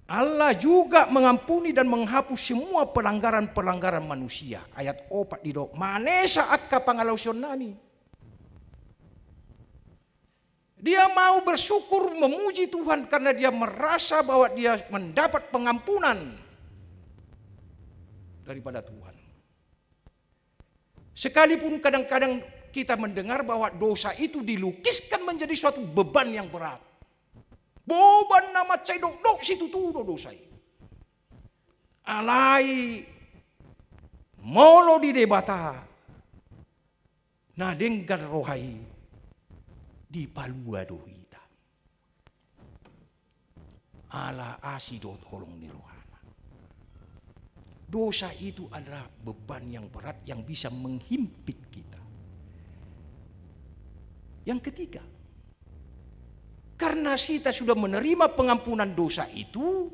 Allah juga mengampuni dan menghapus semua pelanggaran-pelanggaran manusia. Ayat opat didok, manesa angka pangalaosionnami. Dia mau bersyukur, memuji Tuhan karena dia merasa bahwa dia mendapat pengampunan daripada Tuhan. Sekalipun kadang-kadang kita mendengar bahwa dosa itu dilukiskan menjadi suatu beban yang berat. Beban na mansai dokdok situtu do dosa i. Alai molo di Debata na denggan roha i, dipalua do hita. Ala asi dohot holong ni rohana. Dosa itu adalah beban yang berat yang bisa menghimpit kita. Yang ketiga, karena kita sudah menerima pengampunan dosa itu,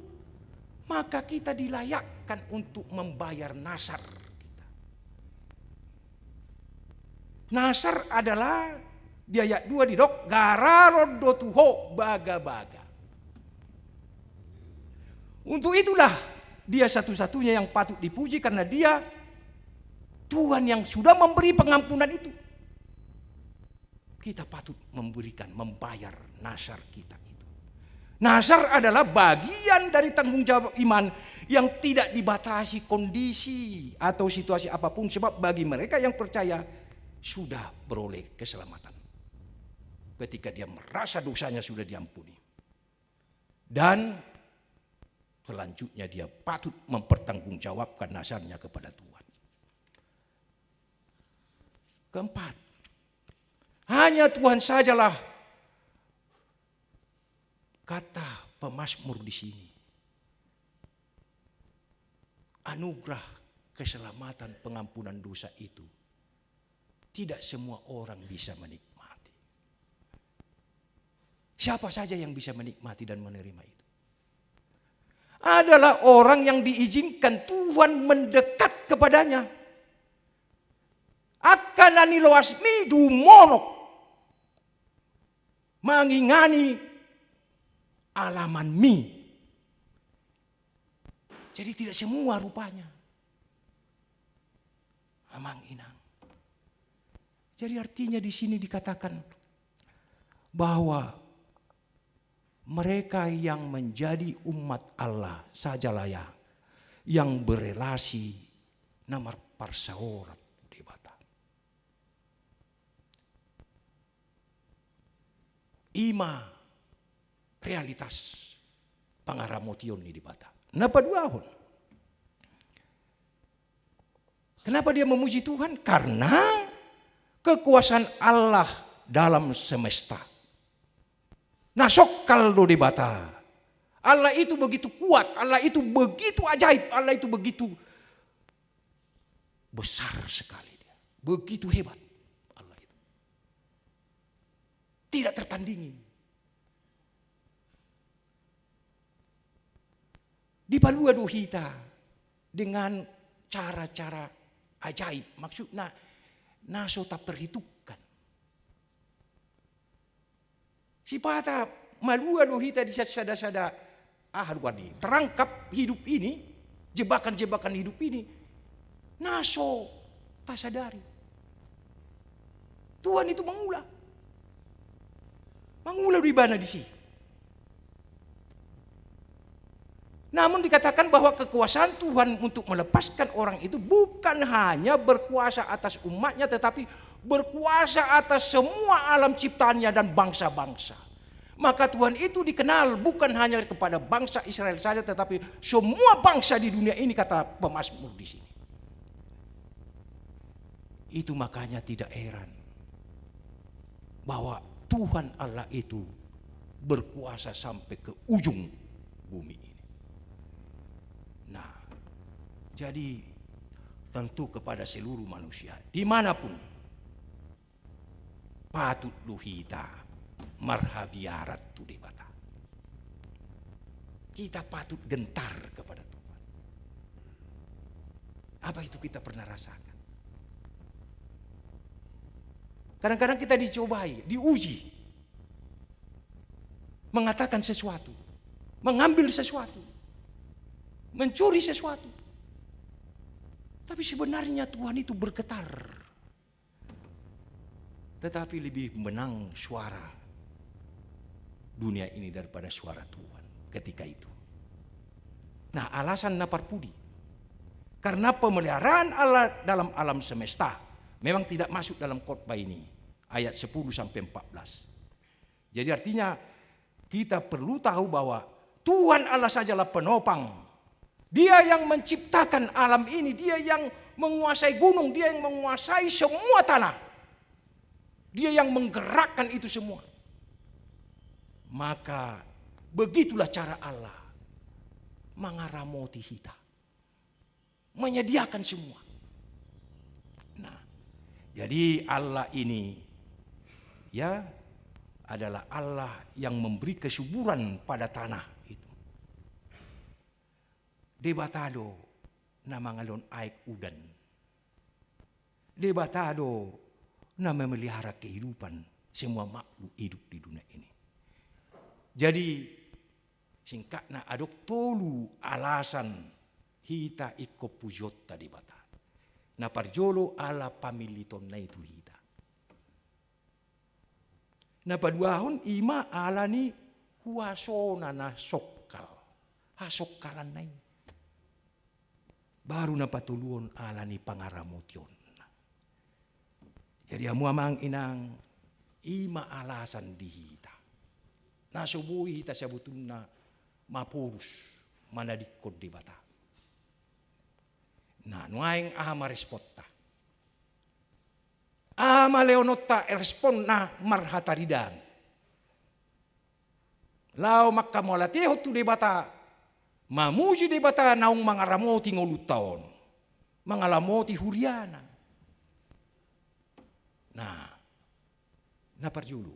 maka kita dilayakkan untuk membayar nasar kita. Nasar adalah di ayat dua didok, gararon do tu ho bagabaga. Untuk itulah dia satu-satunya yang patut dipuji, karena dia Tuhan yang sudah memberi pengampunan itu. Kita patut memberikan, membayar nasar kita itu. Nasar adalah bagian dari tanggung jawab iman yang tidak dibatasi kondisi atau situasi apapun, sebab bagi mereka yang percaya sudah beroleh keselamatan. Ketika dia merasa dosanya sudah diampuni. Dan selanjutnya dia patut mempertanggungjawabkan nasarnya kepada Tuhan. Keempat, hanya Tuhan sajalah, kata pemazmur di sini, anugerah keselamatan, pengampunan dosa itu tidak semua orang bisa menikmati. Siapa saja yang bisa menikmati dan menerima itu? Adalah orang yang diizinkan Tuhan mendekat kepadanya. Angka na niloasmi dumonok mangingani alamanmi. Jadi tidak semua rupanya. Amang inang. Jadi artinya di sini dikatakan bahwa mereka yang menjadi umat Allah sajalah ia yang berelasi na marparsaoran Debata. I ma realitas pangaramotion ni Debata. Na paduahon, kenapa dia memuji Tuhan? Karena kekuasaan Allah dalam semesta. Na songkal do Debata. Allah itu begitu kuat, Allah itu begitu ajaib, Allah itu begitu besar sekali dia. Begitu hebat Allah itu. Tidak tertandingi. Dipalua do hita dengan cara-cara ajaib. Maksudna, na so taperhitungkan. Sipata malua do hita di sada-sada, ah, aduh, ani, perangkap hidup ini, jebakan-jebakan hidup ini, na so tasadari. Tuhan itu mangula. Mangula do Ibana disi. Namun dikatakan bahwa kekuasaan Tuhan untuk melepaskan orang itu bukan hanya berkuasa atas umat-Nya, tetapi berkuasa atas semua alam ciptaan-Nya dan bangsa-bangsa. Maka Tuhan itu dikenal bukan hanya kepada bangsa Israel saja, tetapi semua bangsa di dunia ini, kata pemazmur di sini. Itu makanya tidak heran bahwa Tuhan Allah itu berkuasa sampai ke ujung bumi ini. Nah, jadi tentu kepada seluruh manusia, dimanapun, patut do hita marhabiaran tu Debata. Kita patut gentar kepada Tuhan. Apa itu kita pernah rasakan? Kadang-kadang kita dicobai, diuji, mengatakan sesuatu, mengambil sesuatu, mencuri sesuatu. Tapi sebenarnya Tuhan itu bergetar. Tetapi lebih menang suara dunia ini daripada suara Tuhan ketika itu. Nah, alasan na parpudi. Karena pemeliharaan Allah dalam alam semesta memang tidak masuk dalam khotbah ini, ayat sepuluh sampai empat belas. Jadi artinya, kita perlu tahu bahwa Tuhan Allah sajalah penopang. Dia yang menciptakan alam ini, Dia yang menguasai gunung, Dia yang menguasai semua tanah. Dia yang menggerakkan itu semua. Maka begitulah cara Allah mangaramoti hita. Menyediakan semua. Nah, jadi Allah ini, ya, adalah Allah yang memberi kesuburan pada tanah itu. Debata do na mangalehon aek udan. Debata do na memelihara kehidupan semua makhluk hidup di dunia ini. Jadi, singkatna, adong tolu alasan hita ingkon pujionta Debata. Na parjolo, ala pamillitonna i tu hita. Na paduahon, i ma ala ni huasona na songkal, hasongkalanna i. Baru na patoluhon, ala ni pangaramotionna. Jadi hamu amang inang, i ma alasan di hita na so boi hita sabotulna maporus manadingkon Debata. Nah, nuaeng aha ma responta? Aha ma lehononta respon na marhataridaan? Laho manghamauliatehon tu Debata, mamuji Debata naung mangaramoti ngolunta on, mangaramoti huriana. Nah, na parjolo,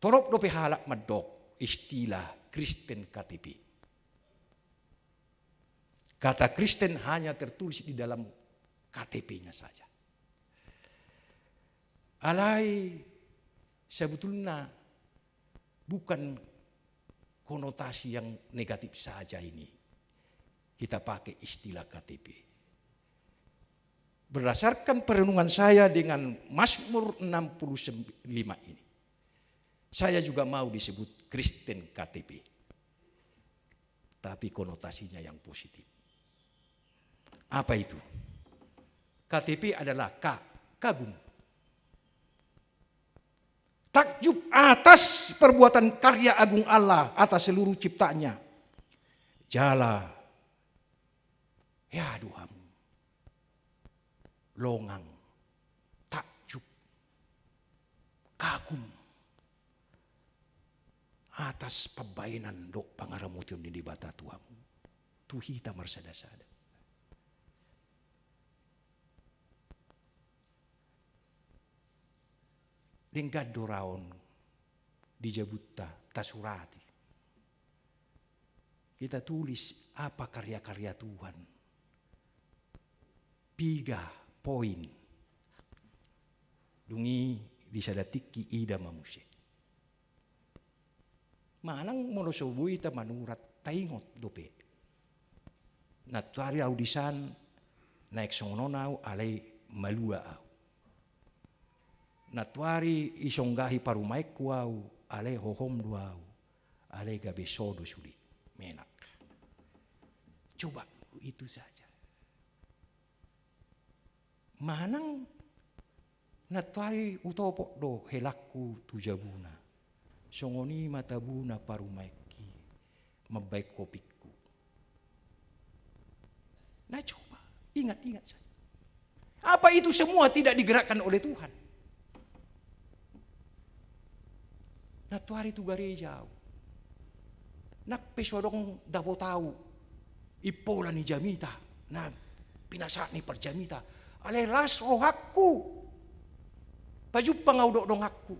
torop dope halak mandok istilah Kristen K T P. Kata Kristen hanya tertulis di dalam K T P-nya saja. Alai sebetulnya bukan konotasi yang negatif saja ini. Kita pakai istilah K T P. Berdasarkan perenungan saya dengan Mazmur enam puluh lima ini, saya juga mau disebut Kristen K T P. Tapi konotasinya yang positif. Apa itu? K T P adalah ka-, kagum. Takjub atas perbuatan karya agung Allah, atas seluruh ciptaannya. Jala, ya, do hamu longang, takjub, kagum atas pambahenan dohot pangaramotion ni Debata tu hamu, tu hita marsada-sada. Denggan do ra on di jabunta tasurati. Kita tulis apa karya-karya Tuhan. Piga poin. Dung i di sada tingki ida ma muse. Manang molo so boi hita manurat, taingot dope. Nantuari au disan, naeng songon on au, alai malua au. Nantuari isonggahi parumaenku au, alai hohom do au, alai gabe so do sude. Menak. Coba dulu itu saja. Manang nantuari hutopot do helangku tu jabuna. Songon i ma tabuna parumaenki mambahen hopingku. Nah, coba ingat-ingat saja. Apa itu semua tidak digerakkan oleh Tuhan? Nantuari tu gareja au. Nang pe so adong dapot au impola ni jamita, na pinasahat ni parjamita. Alai las rohangku pajumpang au dohot donganku.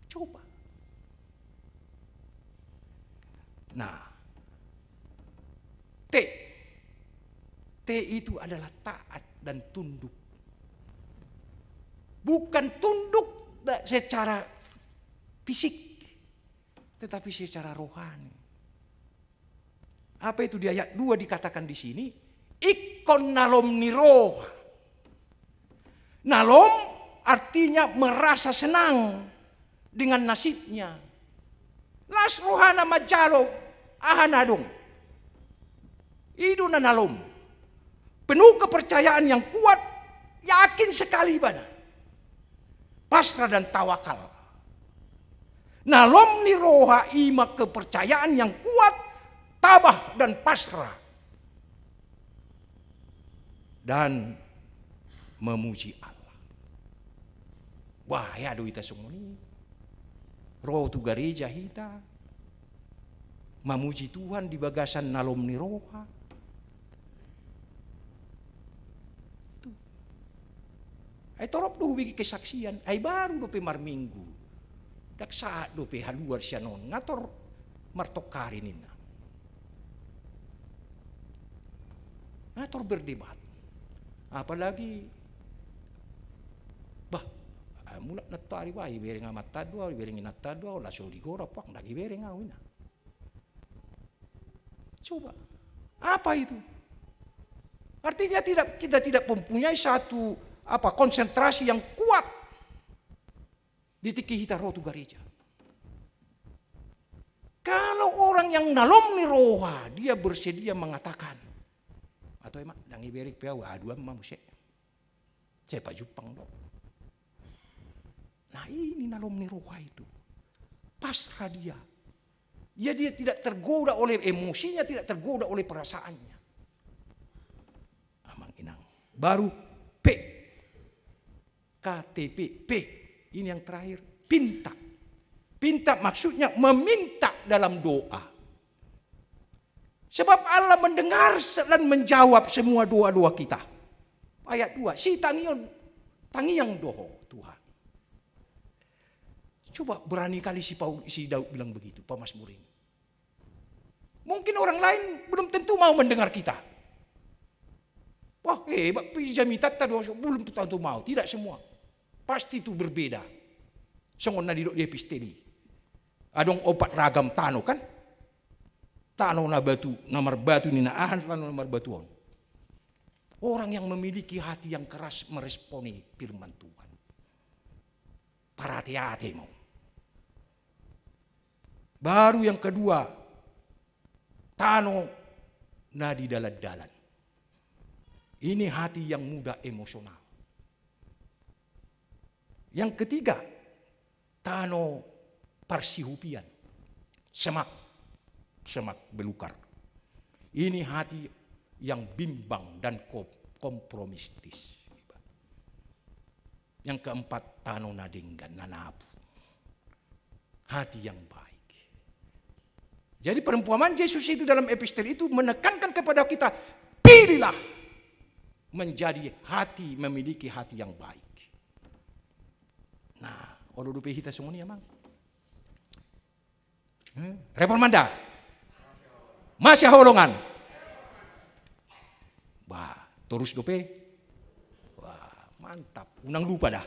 Coba. Nah, T. T itu adalah taat dan tunduk. Bukan tunduk da-, secara fisik, tetapi secara rohani. Apa itu di ayat dua dikatakan di sini? Ingkon na lom ni roha. Na lom artinya merasa senang dengan nasibnya. Las rohana manjalo aha na adong. I do na na lom. Penuh kepercayaan yang kuat, yakin sekali ibana. Pasrah dan tawakal. Na lom ni roha i ma kepercayaan yang kuat, tabah dan pasrah. Dan memuji Allah. Wah, ya do hita songon i. Ro tu gareja hita, mamuji Tuhan di bagasan na lom ni roha. Itu. Ai torop do hubege kesaksian, ai baru dope marminggu. Ndang sahat dope haluar sian on, nga tor martongkari ninna. Nga tor berdebat. Apalagi, bah, ah, mulak nantuari, bah, ibereng amanta do au, ibereng inanta do au, laos digora, pang, ndang ibereng au, ninna. Coba, apa itu? Artinya tidak, kita tidak mempunyai satu, apa, konsentrasi yang kuat di tingki hita ro tu gareja. Kalau orang yang na lom ni roha, dia bersedia mengatakan, "Ato, ema, ndang ibereng pe au, aduan ma muse. Sai pajumpang do." Nah, ini na lom ni roha itu. Pasrah dia. Ya, dia tidak tergoda oleh emosinya, tidak tergoda oleh perasaannya. Amang inang. Baru P. K T P, P. Ini yang terakhir, pinta. Pinta maksudnya meminta dalam doa. Sebab Allah mendengar dan menjawab semua doa-doa kita. Ayat dua, "Sitangihon, tangiang do ho, Tuhan." Coba berani kali si Paul, si Daud bilang begitu, pamazmur ini. Mungkin orang lain belum tentu mau mendengar kita. Wah, hebat pe jamitanta do, belum tentu mau. Tidak semua. Pasti itu berbeda. Songon na didok di epistel i. Adong opat ragam tano, kan? Tano na batu, na marbatu ni na aha, tano na marbatu on. Orang yang memiliki hati yang keras meresponi firman Tuhan. Parate-ate mau. Baru yang kedua, tano na di dalan-dalan. Ini hati yang mudah emosional. Yang ketiga, tano parsihupian. Semak, semak belukar. Ini hati yang bimbang dan kom-, kompromistis. Yang keempat, tano na denggan, na napu. Hati yang baik. Jadi, perumpamaan Yesus itu dalam epistel itu menekankan kepada kita, pilihlah menjadi hati, memiliki hati yang baik. Nah, olo dope hita songon i, Amang. Hmm? Reformanda. Masihaholongan. Wah, torus dope. Wah, mantap. Unang lupa dah.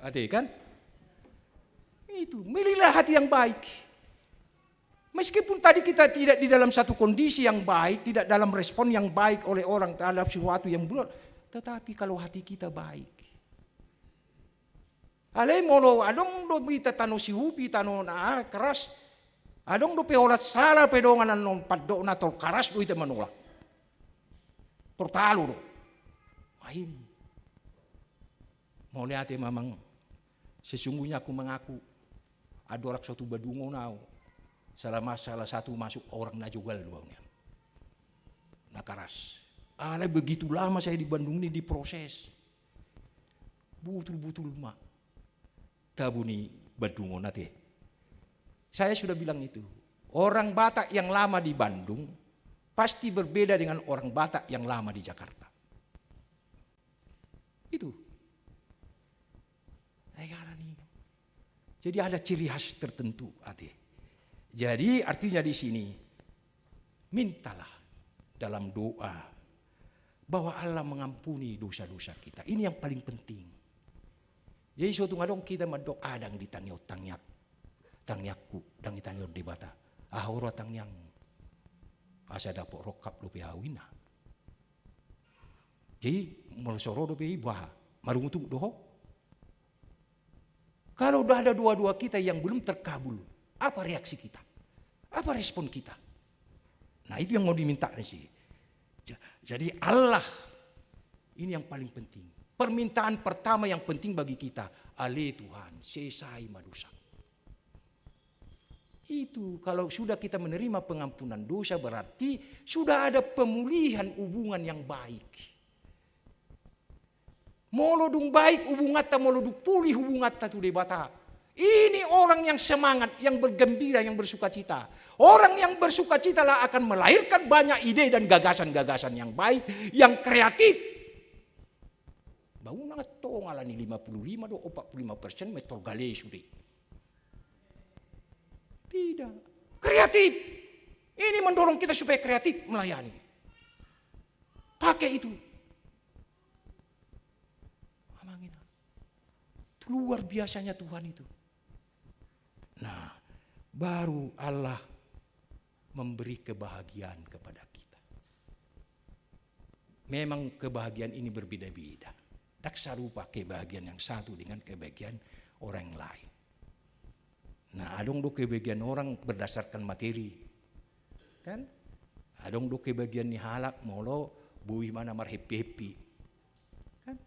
Ate kan? Itu, milihlah hati yang baik. Meskipun tadi kita tidak di dalam satu kondisi yang baik, tidak dalam respon yang baik oleh orang terhadap sesuatu yang buruk, tetapi kalau hati kita baik, alai molo adong do hita tano sihupi, tano na keras, adong dope holan sala pe dongan annon pandok na tol karas do hita manolak. Portalo do. Main. Mauliate ma, Amang. Sesungguhnya aku mengaku, andorang so tu Badung on au, salah mas-, salah satu masuk orang na jogal do au nian. Na keras. Alai begitu lama saya di Bandung ini diproses. Butul-butul ma. Tabu ni Bandung on ate. Saya sudah bilang itu. Orang Batak yang lama di Bandung pasti berbeda dengan orang Batak yang lama di Jakarta. Itu. Nah, ya, ni. Jadi ada ciri khas tertentu, ate. Jadi artinya di sini, mintalah dalam doa bahwa Allah mengampuni dosa-dosa kita. Ini yang paling penting. Jadi so tung adong hita mandok, ah, ndang ditangihon tangiang, tangiangku, ndang ditangihon Debata. Ah, ro tangiangmu. Asa dapot rongkap dope au, ninna. Jadi molo so ro dope i, bah, marungutungut do ho. Kalau udah ada doa-doa kita yang belum terkabul, apa reaksi kita? Apa respon kita? Nah, itu yang mau diminta di sini. Ja-, jadi Allah ini yang paling penting. Permintaan pertama yang penting bagi kita, ale Tuhan, sesai ma dosa. Itu, kalau sudah kita menerima pengampunan dosa, berarti sudah ada pemulihan hubungan yang baik. Molo dung baik hubunganta, molo dung pulih hubunganta tu Debata, ini orang yang semangat, yang bergembira, yang bersukacita. Orang yang bersukacitalah akan melahirkan banyak ide dan gagasan-gagasan yang baik, yang kreatif. Ba unang antong alani lima puluh lima do, opat puluh lima persen ma tol gale sude. Tidak. Kreatif. Ini mendorong kita supaya kreatif melayani. Pakai itu. Amang, inang. Luar biasanya Tuhan itu. Nah, baru Allah memberi kebahagiaan kepada kita. Memang kebahagiaan ini berbeda-beda. Ndang sarupa kebahagiaan yang satu dengan kebahagiaan orang yang lain. Nah, adong do kebahagiaan orang berdasarkan materi. Kan? Adong do kebahagiaan ni halak molo boi ma na marhappy-happy. Kan?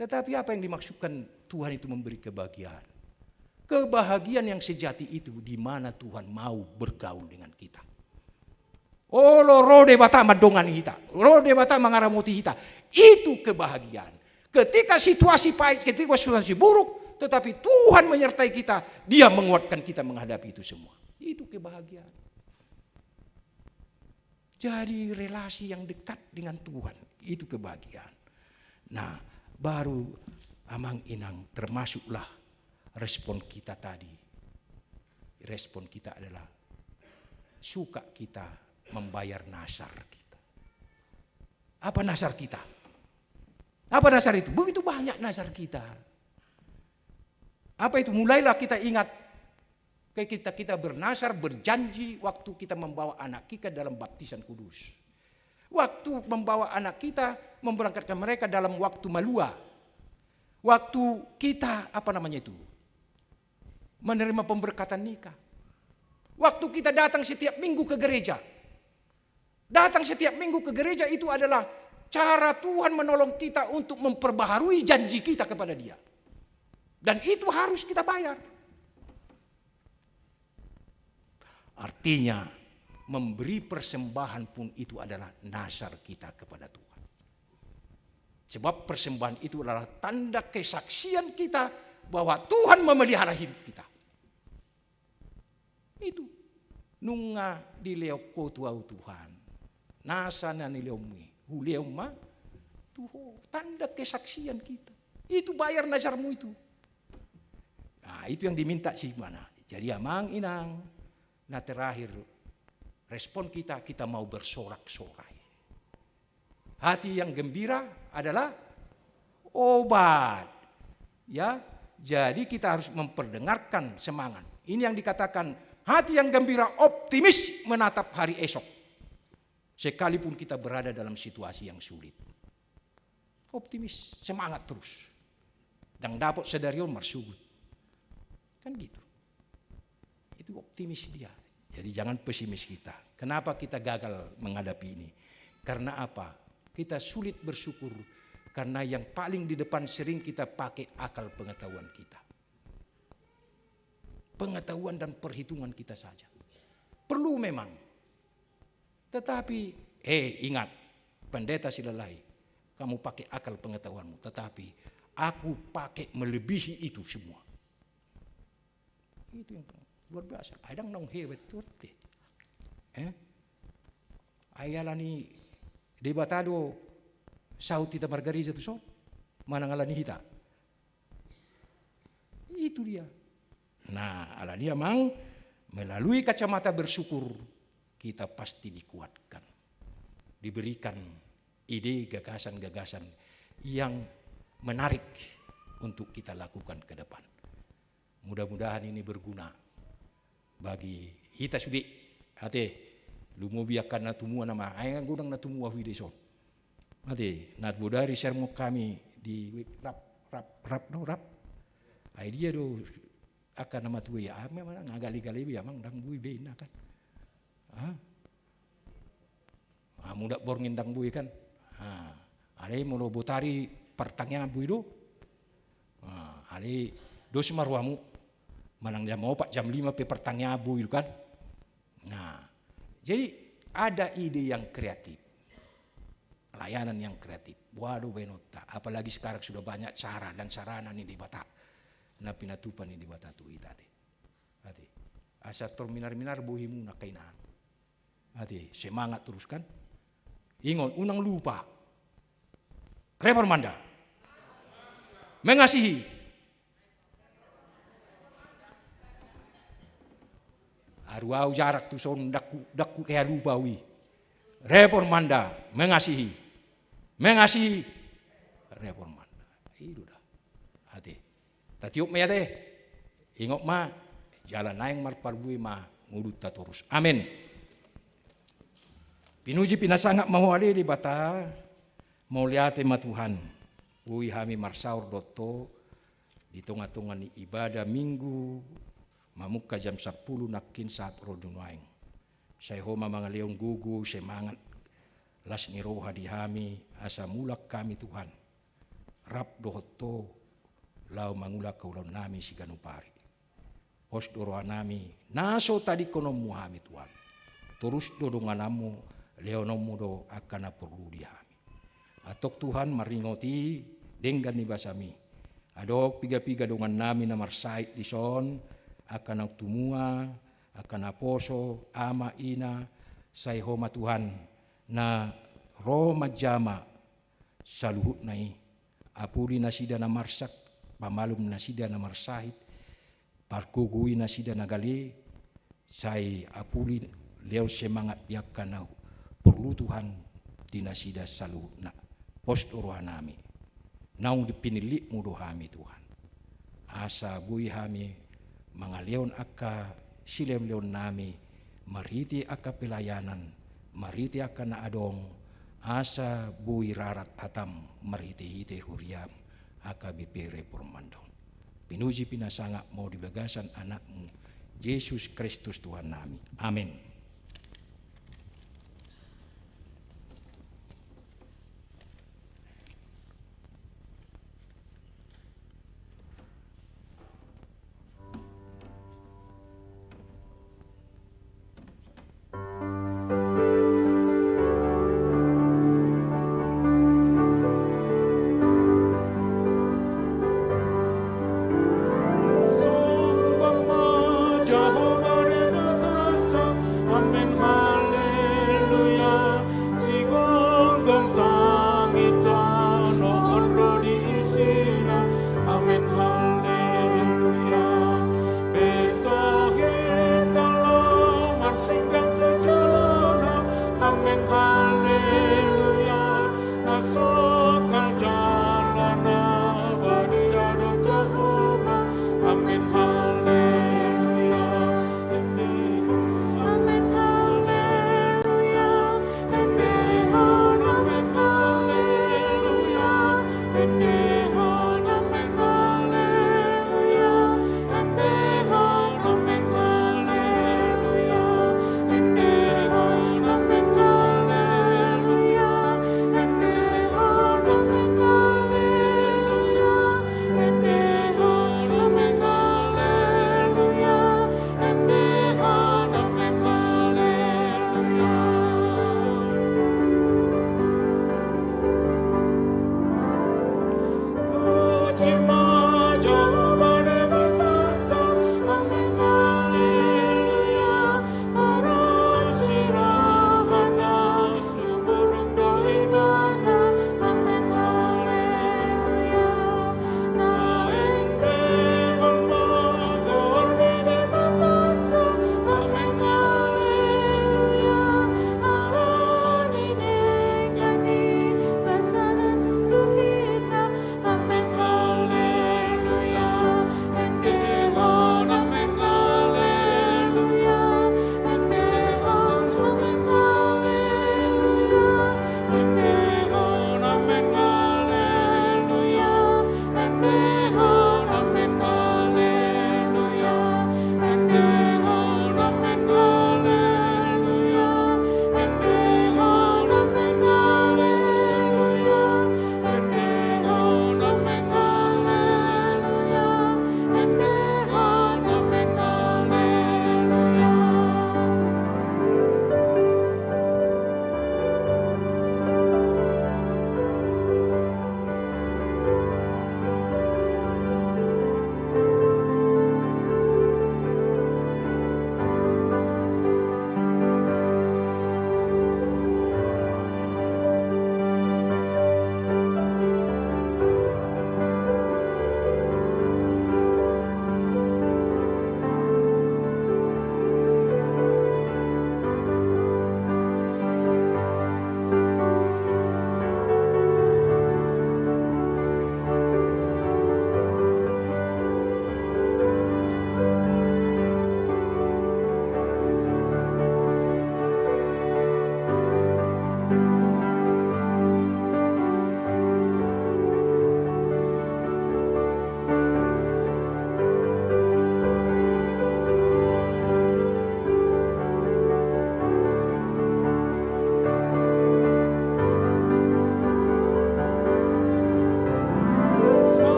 Tetapi apa yang dimaksudkan Tuhan itu memberi kebahagiaan? Kebahagiaan yang sejati itu di mana Tuhan mau bergaul dengan kita. Olo ro Debata mandongani hita, ro Debata mangaramoti hita. Itu kebahagiaan. Ketika situasi pahit, ketika situasi buruk, tetapi Tuhan menyertai kita, Dia menguatkan kita menghadapi itu semua. Itu kebahagiaan. Jadi relasi yang dekat dengan Tuhan, itu kebahagiaan. Nah, baru amang inang, termasuklah respon kita tadi. Respon kita adalah suka kita membayar nazar kita. Apa nazar kita? Apa nazar itu? Begitu banyak nazar kita. Apa itu? Mulailah kita ingat, kayak kita, kita bernazar, berjanji waktu kita membawa anak kita dalam baptisan kudus. Waktu membawa anak kita, memberangkatkan mereka dalam waktu malua. Waktu kita, apa namanya itu, menerima pemberkatan nikah. Waktu kita datang setiap minggu ke gereja. Datang setiap minggu ke gereja itu adalah cara Tuhan menolong kita untuk memperbaharui janji kita kepada Dia. Dan itu harus kita bayar. Artinya, memberi persembahan pun itu adalah nazar kita kepada Tuhan. Sebab persembahan itu adalah tanda kesaksian kita bahwa Tuhan memelihara hidup kita. Itu. Nunga dilehon Ho tu ahu Tuhan nasa na nilehonMu i, hulehon ma tu Ho. Tanda kesaksian kita. Itu bayar nazarmu itu. Nah, itu yang diminta si mana. Jadi amang inang, nah terakhir, respon kita, kita mau bersorak-sorai. Hati yang gembira adalah obat. Ya, jadi kita harus memperdengarkan semangat. Ini yang dikatakan hati yang gembira, optimis menatap hari esok. Sekalipun kita berada dalam situasi yang sulit. Optimis, semangat terus. Ndang dapot sadari on marsogot. Kan gitu. Itu optimis dia. Jadi jangan pesimis kita. Kenapa kita gagal menghadapi ini? Karena apa? Kita sulit bersyukur karena yang paling di depan sering kita pakai akal pengetahuan kita. Pengetahuan dan perhitungan kita saja. Perlu memang. Tetapi, eh, ingat, Pendeta Silalahi, kamu pakai akal pengetahuanmu, tetapi aku pakai melebihi itu semua. Itu yang luar biasa. Ai ndang naung hebat tu ate. Eh? Ai alani Debata do saut hita margareja tu son. Manang alani hita. Itu dia. Nah, alani amang, melalui kacamata bersyukur, kita pasti dikuatkan. Diberikan ide, gagasan-gagasan yang menarik untuk kita lakukan ke depan. Mudah-mudahan ini berguna bagi hita sude. Ate, lumobi angka na tumua nama, ai anggo ndang na tumua huida i son. Ate, na bodari sermon hami di rap, rap, rap, no, rap. Ai dia do angka na matua i, ah, memang nga gale-gale be amang, ndang boi be inna kan. Ah. Ah, muda borngin ndang boi kan. Ah, alai molo botari partangiangan boi do. Ah, alai dos ma rohamu. Manang jam opat, jam lima pe partangiangan boi do kan. Nah, jadi ada ide yang kreatif. Pelayanan yang kreatif. Boha do baenonta. Apalagi sekarang sudah banyak cara dan sarana ni Debata. Na pinatupa ni Debata tu hita ate. Ate. Asa tor minar-minar bohimu na kainang. Ate, semangat terus kan. Ingot, unang lupa. Reformanda. Mengasihi. Aru au jarak tu son, ndang hu, ndang hu hea lupa au i. Reformanda, mengasihi. Mengasihi. Reformanda. I do da. Ate. Tatiop ma i ate. Ingot ma, jala naeng marparbue ma ngolunta torus. Amen. Pinuji pinasangap ma Ho ale Debata, mauliate ma Tuhan. Boi hami marsaor dohot Ho di tonga-tonga ni ibadah Minggu, mamungka jam sampulu nangkin sahat ro di nuaeng. Sai Ho ma mangalehon gogo, semangat, las ni roha di hami, asa mulak hami Tuhan. Rap dohot Ho, laho mangula haulaonnami siganup ari. Pos do rohanami, na so tadingkononmu hami Tuhan. Torus do dongananmu, lehononmu do angka na porlu di hami. Antong Tuhan maringot i, denggan ni basaMi. Adong piga-piga dongannami na marsahit di son, angka naung tumua, angka naposo, ama, ina, sai Ho ma Tuhan, na ro manjama, saluhutna i, apuli nasida na marsak, pamalum nasida na marsahit, pargogoi nasida na gale, sai apuli lehon semangat di angka na porlu Tuhan di nasida saluhutna. Pos do rohanami. Naung di pinillitmu do hami Tuhan. Asa boi hami mangalehon angka silehon-lehonnami, marhite angka pelayanan, marhite angka na adong, asa boi rarat hatam marhite-hite huriam, H K B P Reformanda on. Pinuji pinasangap ma Ho di bagasan AnakMu, Jesus Kristus Tuhannami. Amen.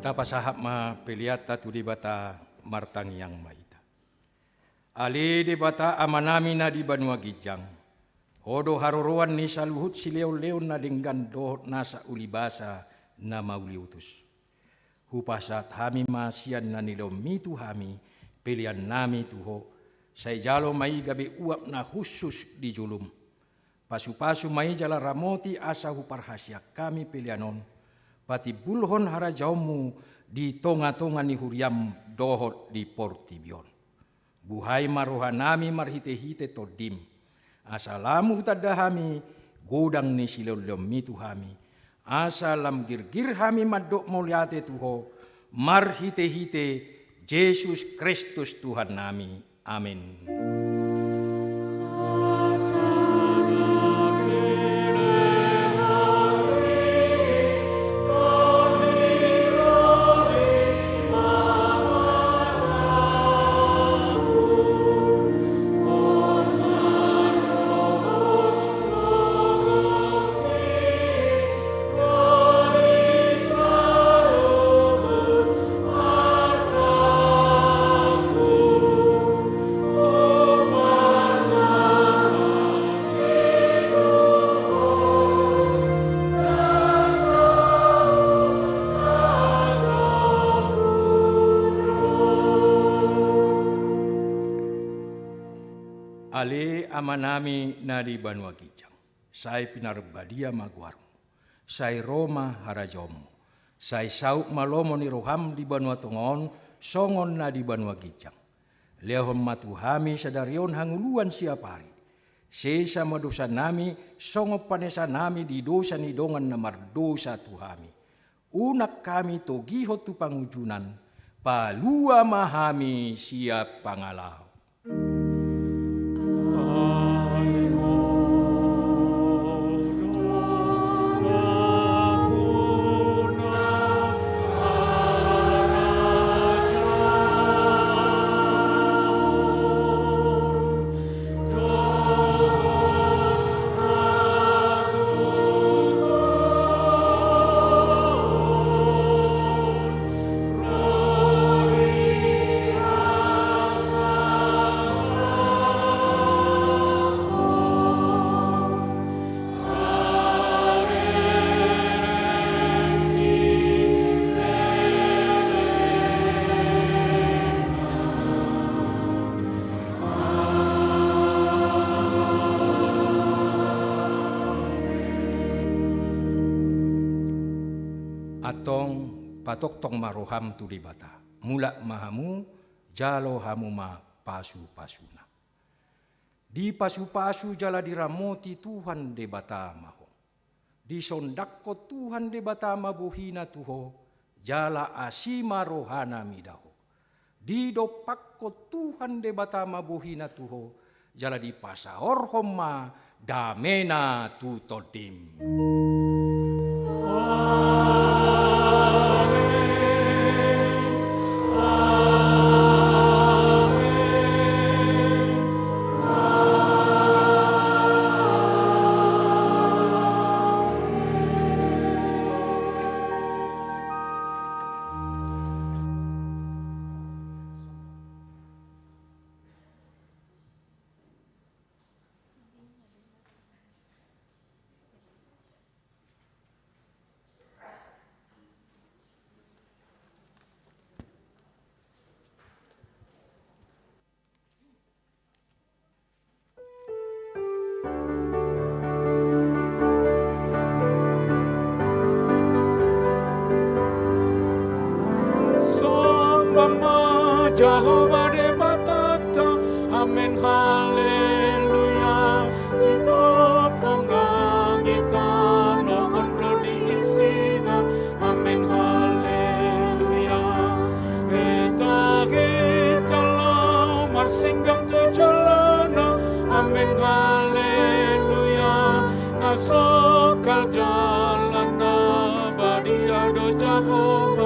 Tapasahat ma peleanta tu Debata, martangiang ma hita. Ale Debata Amanami na di banua ginjang, Ho do haroroan ni saluhut silehonlehon na denggan dohot nasa ulibasa na mauliutus. Hupasahat hami ma sian na nilehonMi tu hami peleannami tu Ho, sai jalo ma i gabe uap na hushus di jolom. Pasupasu ma i jala ramoti asa huparhaseang hami pelean on patimbulhon harajaonMu di tongatonga ni huriaM dohot di portibi on. Buhai ma rohanami marhitehite TondiM, asa lam hutanda hami godang ni silehonlehonMi tu hami, asa lam girgir hami mandok mauliate tu Ho, marhitehite Jesus Kristus Tuhannami. Amen. Ale Amanami na di banua ginjang, sai pinarbadia ma goarMu. Sai ro ma harajaonMu. Sai saut ma lomo ni rohaM di banua tonga on, songon na di banua ginjang. Lehon ma tu hami sadari on hangoluan siapari. Sesa ma dosanami, songon panesanami di dosa ni dongan na mardosa tu hami. Unang hami togihon tu pangunjunan, palua ma hami sian pangalahon. Antong patongtong ma roham tu Debata. Mulak ma hamu, jalo hamu ma pasupasuna. Dipasupasu jala diramoti Tuhan Debata ma ho. Disondanghon Tuhan Debata ma bohina tu ho, jala asi ma rohana mida ho. Didompakhon Tuhan Debata ma bohina tu ho, jala dipasaorhon ma damena tu tondim. Sambah ma Jahowa Debatanta, amen, haleluya. Sitopot langit tano on ro di isina, amen, haleluya. Betahita laho marsinggang tu jolona, amen, haleluya. Na songkal jala na badia do Jahowa.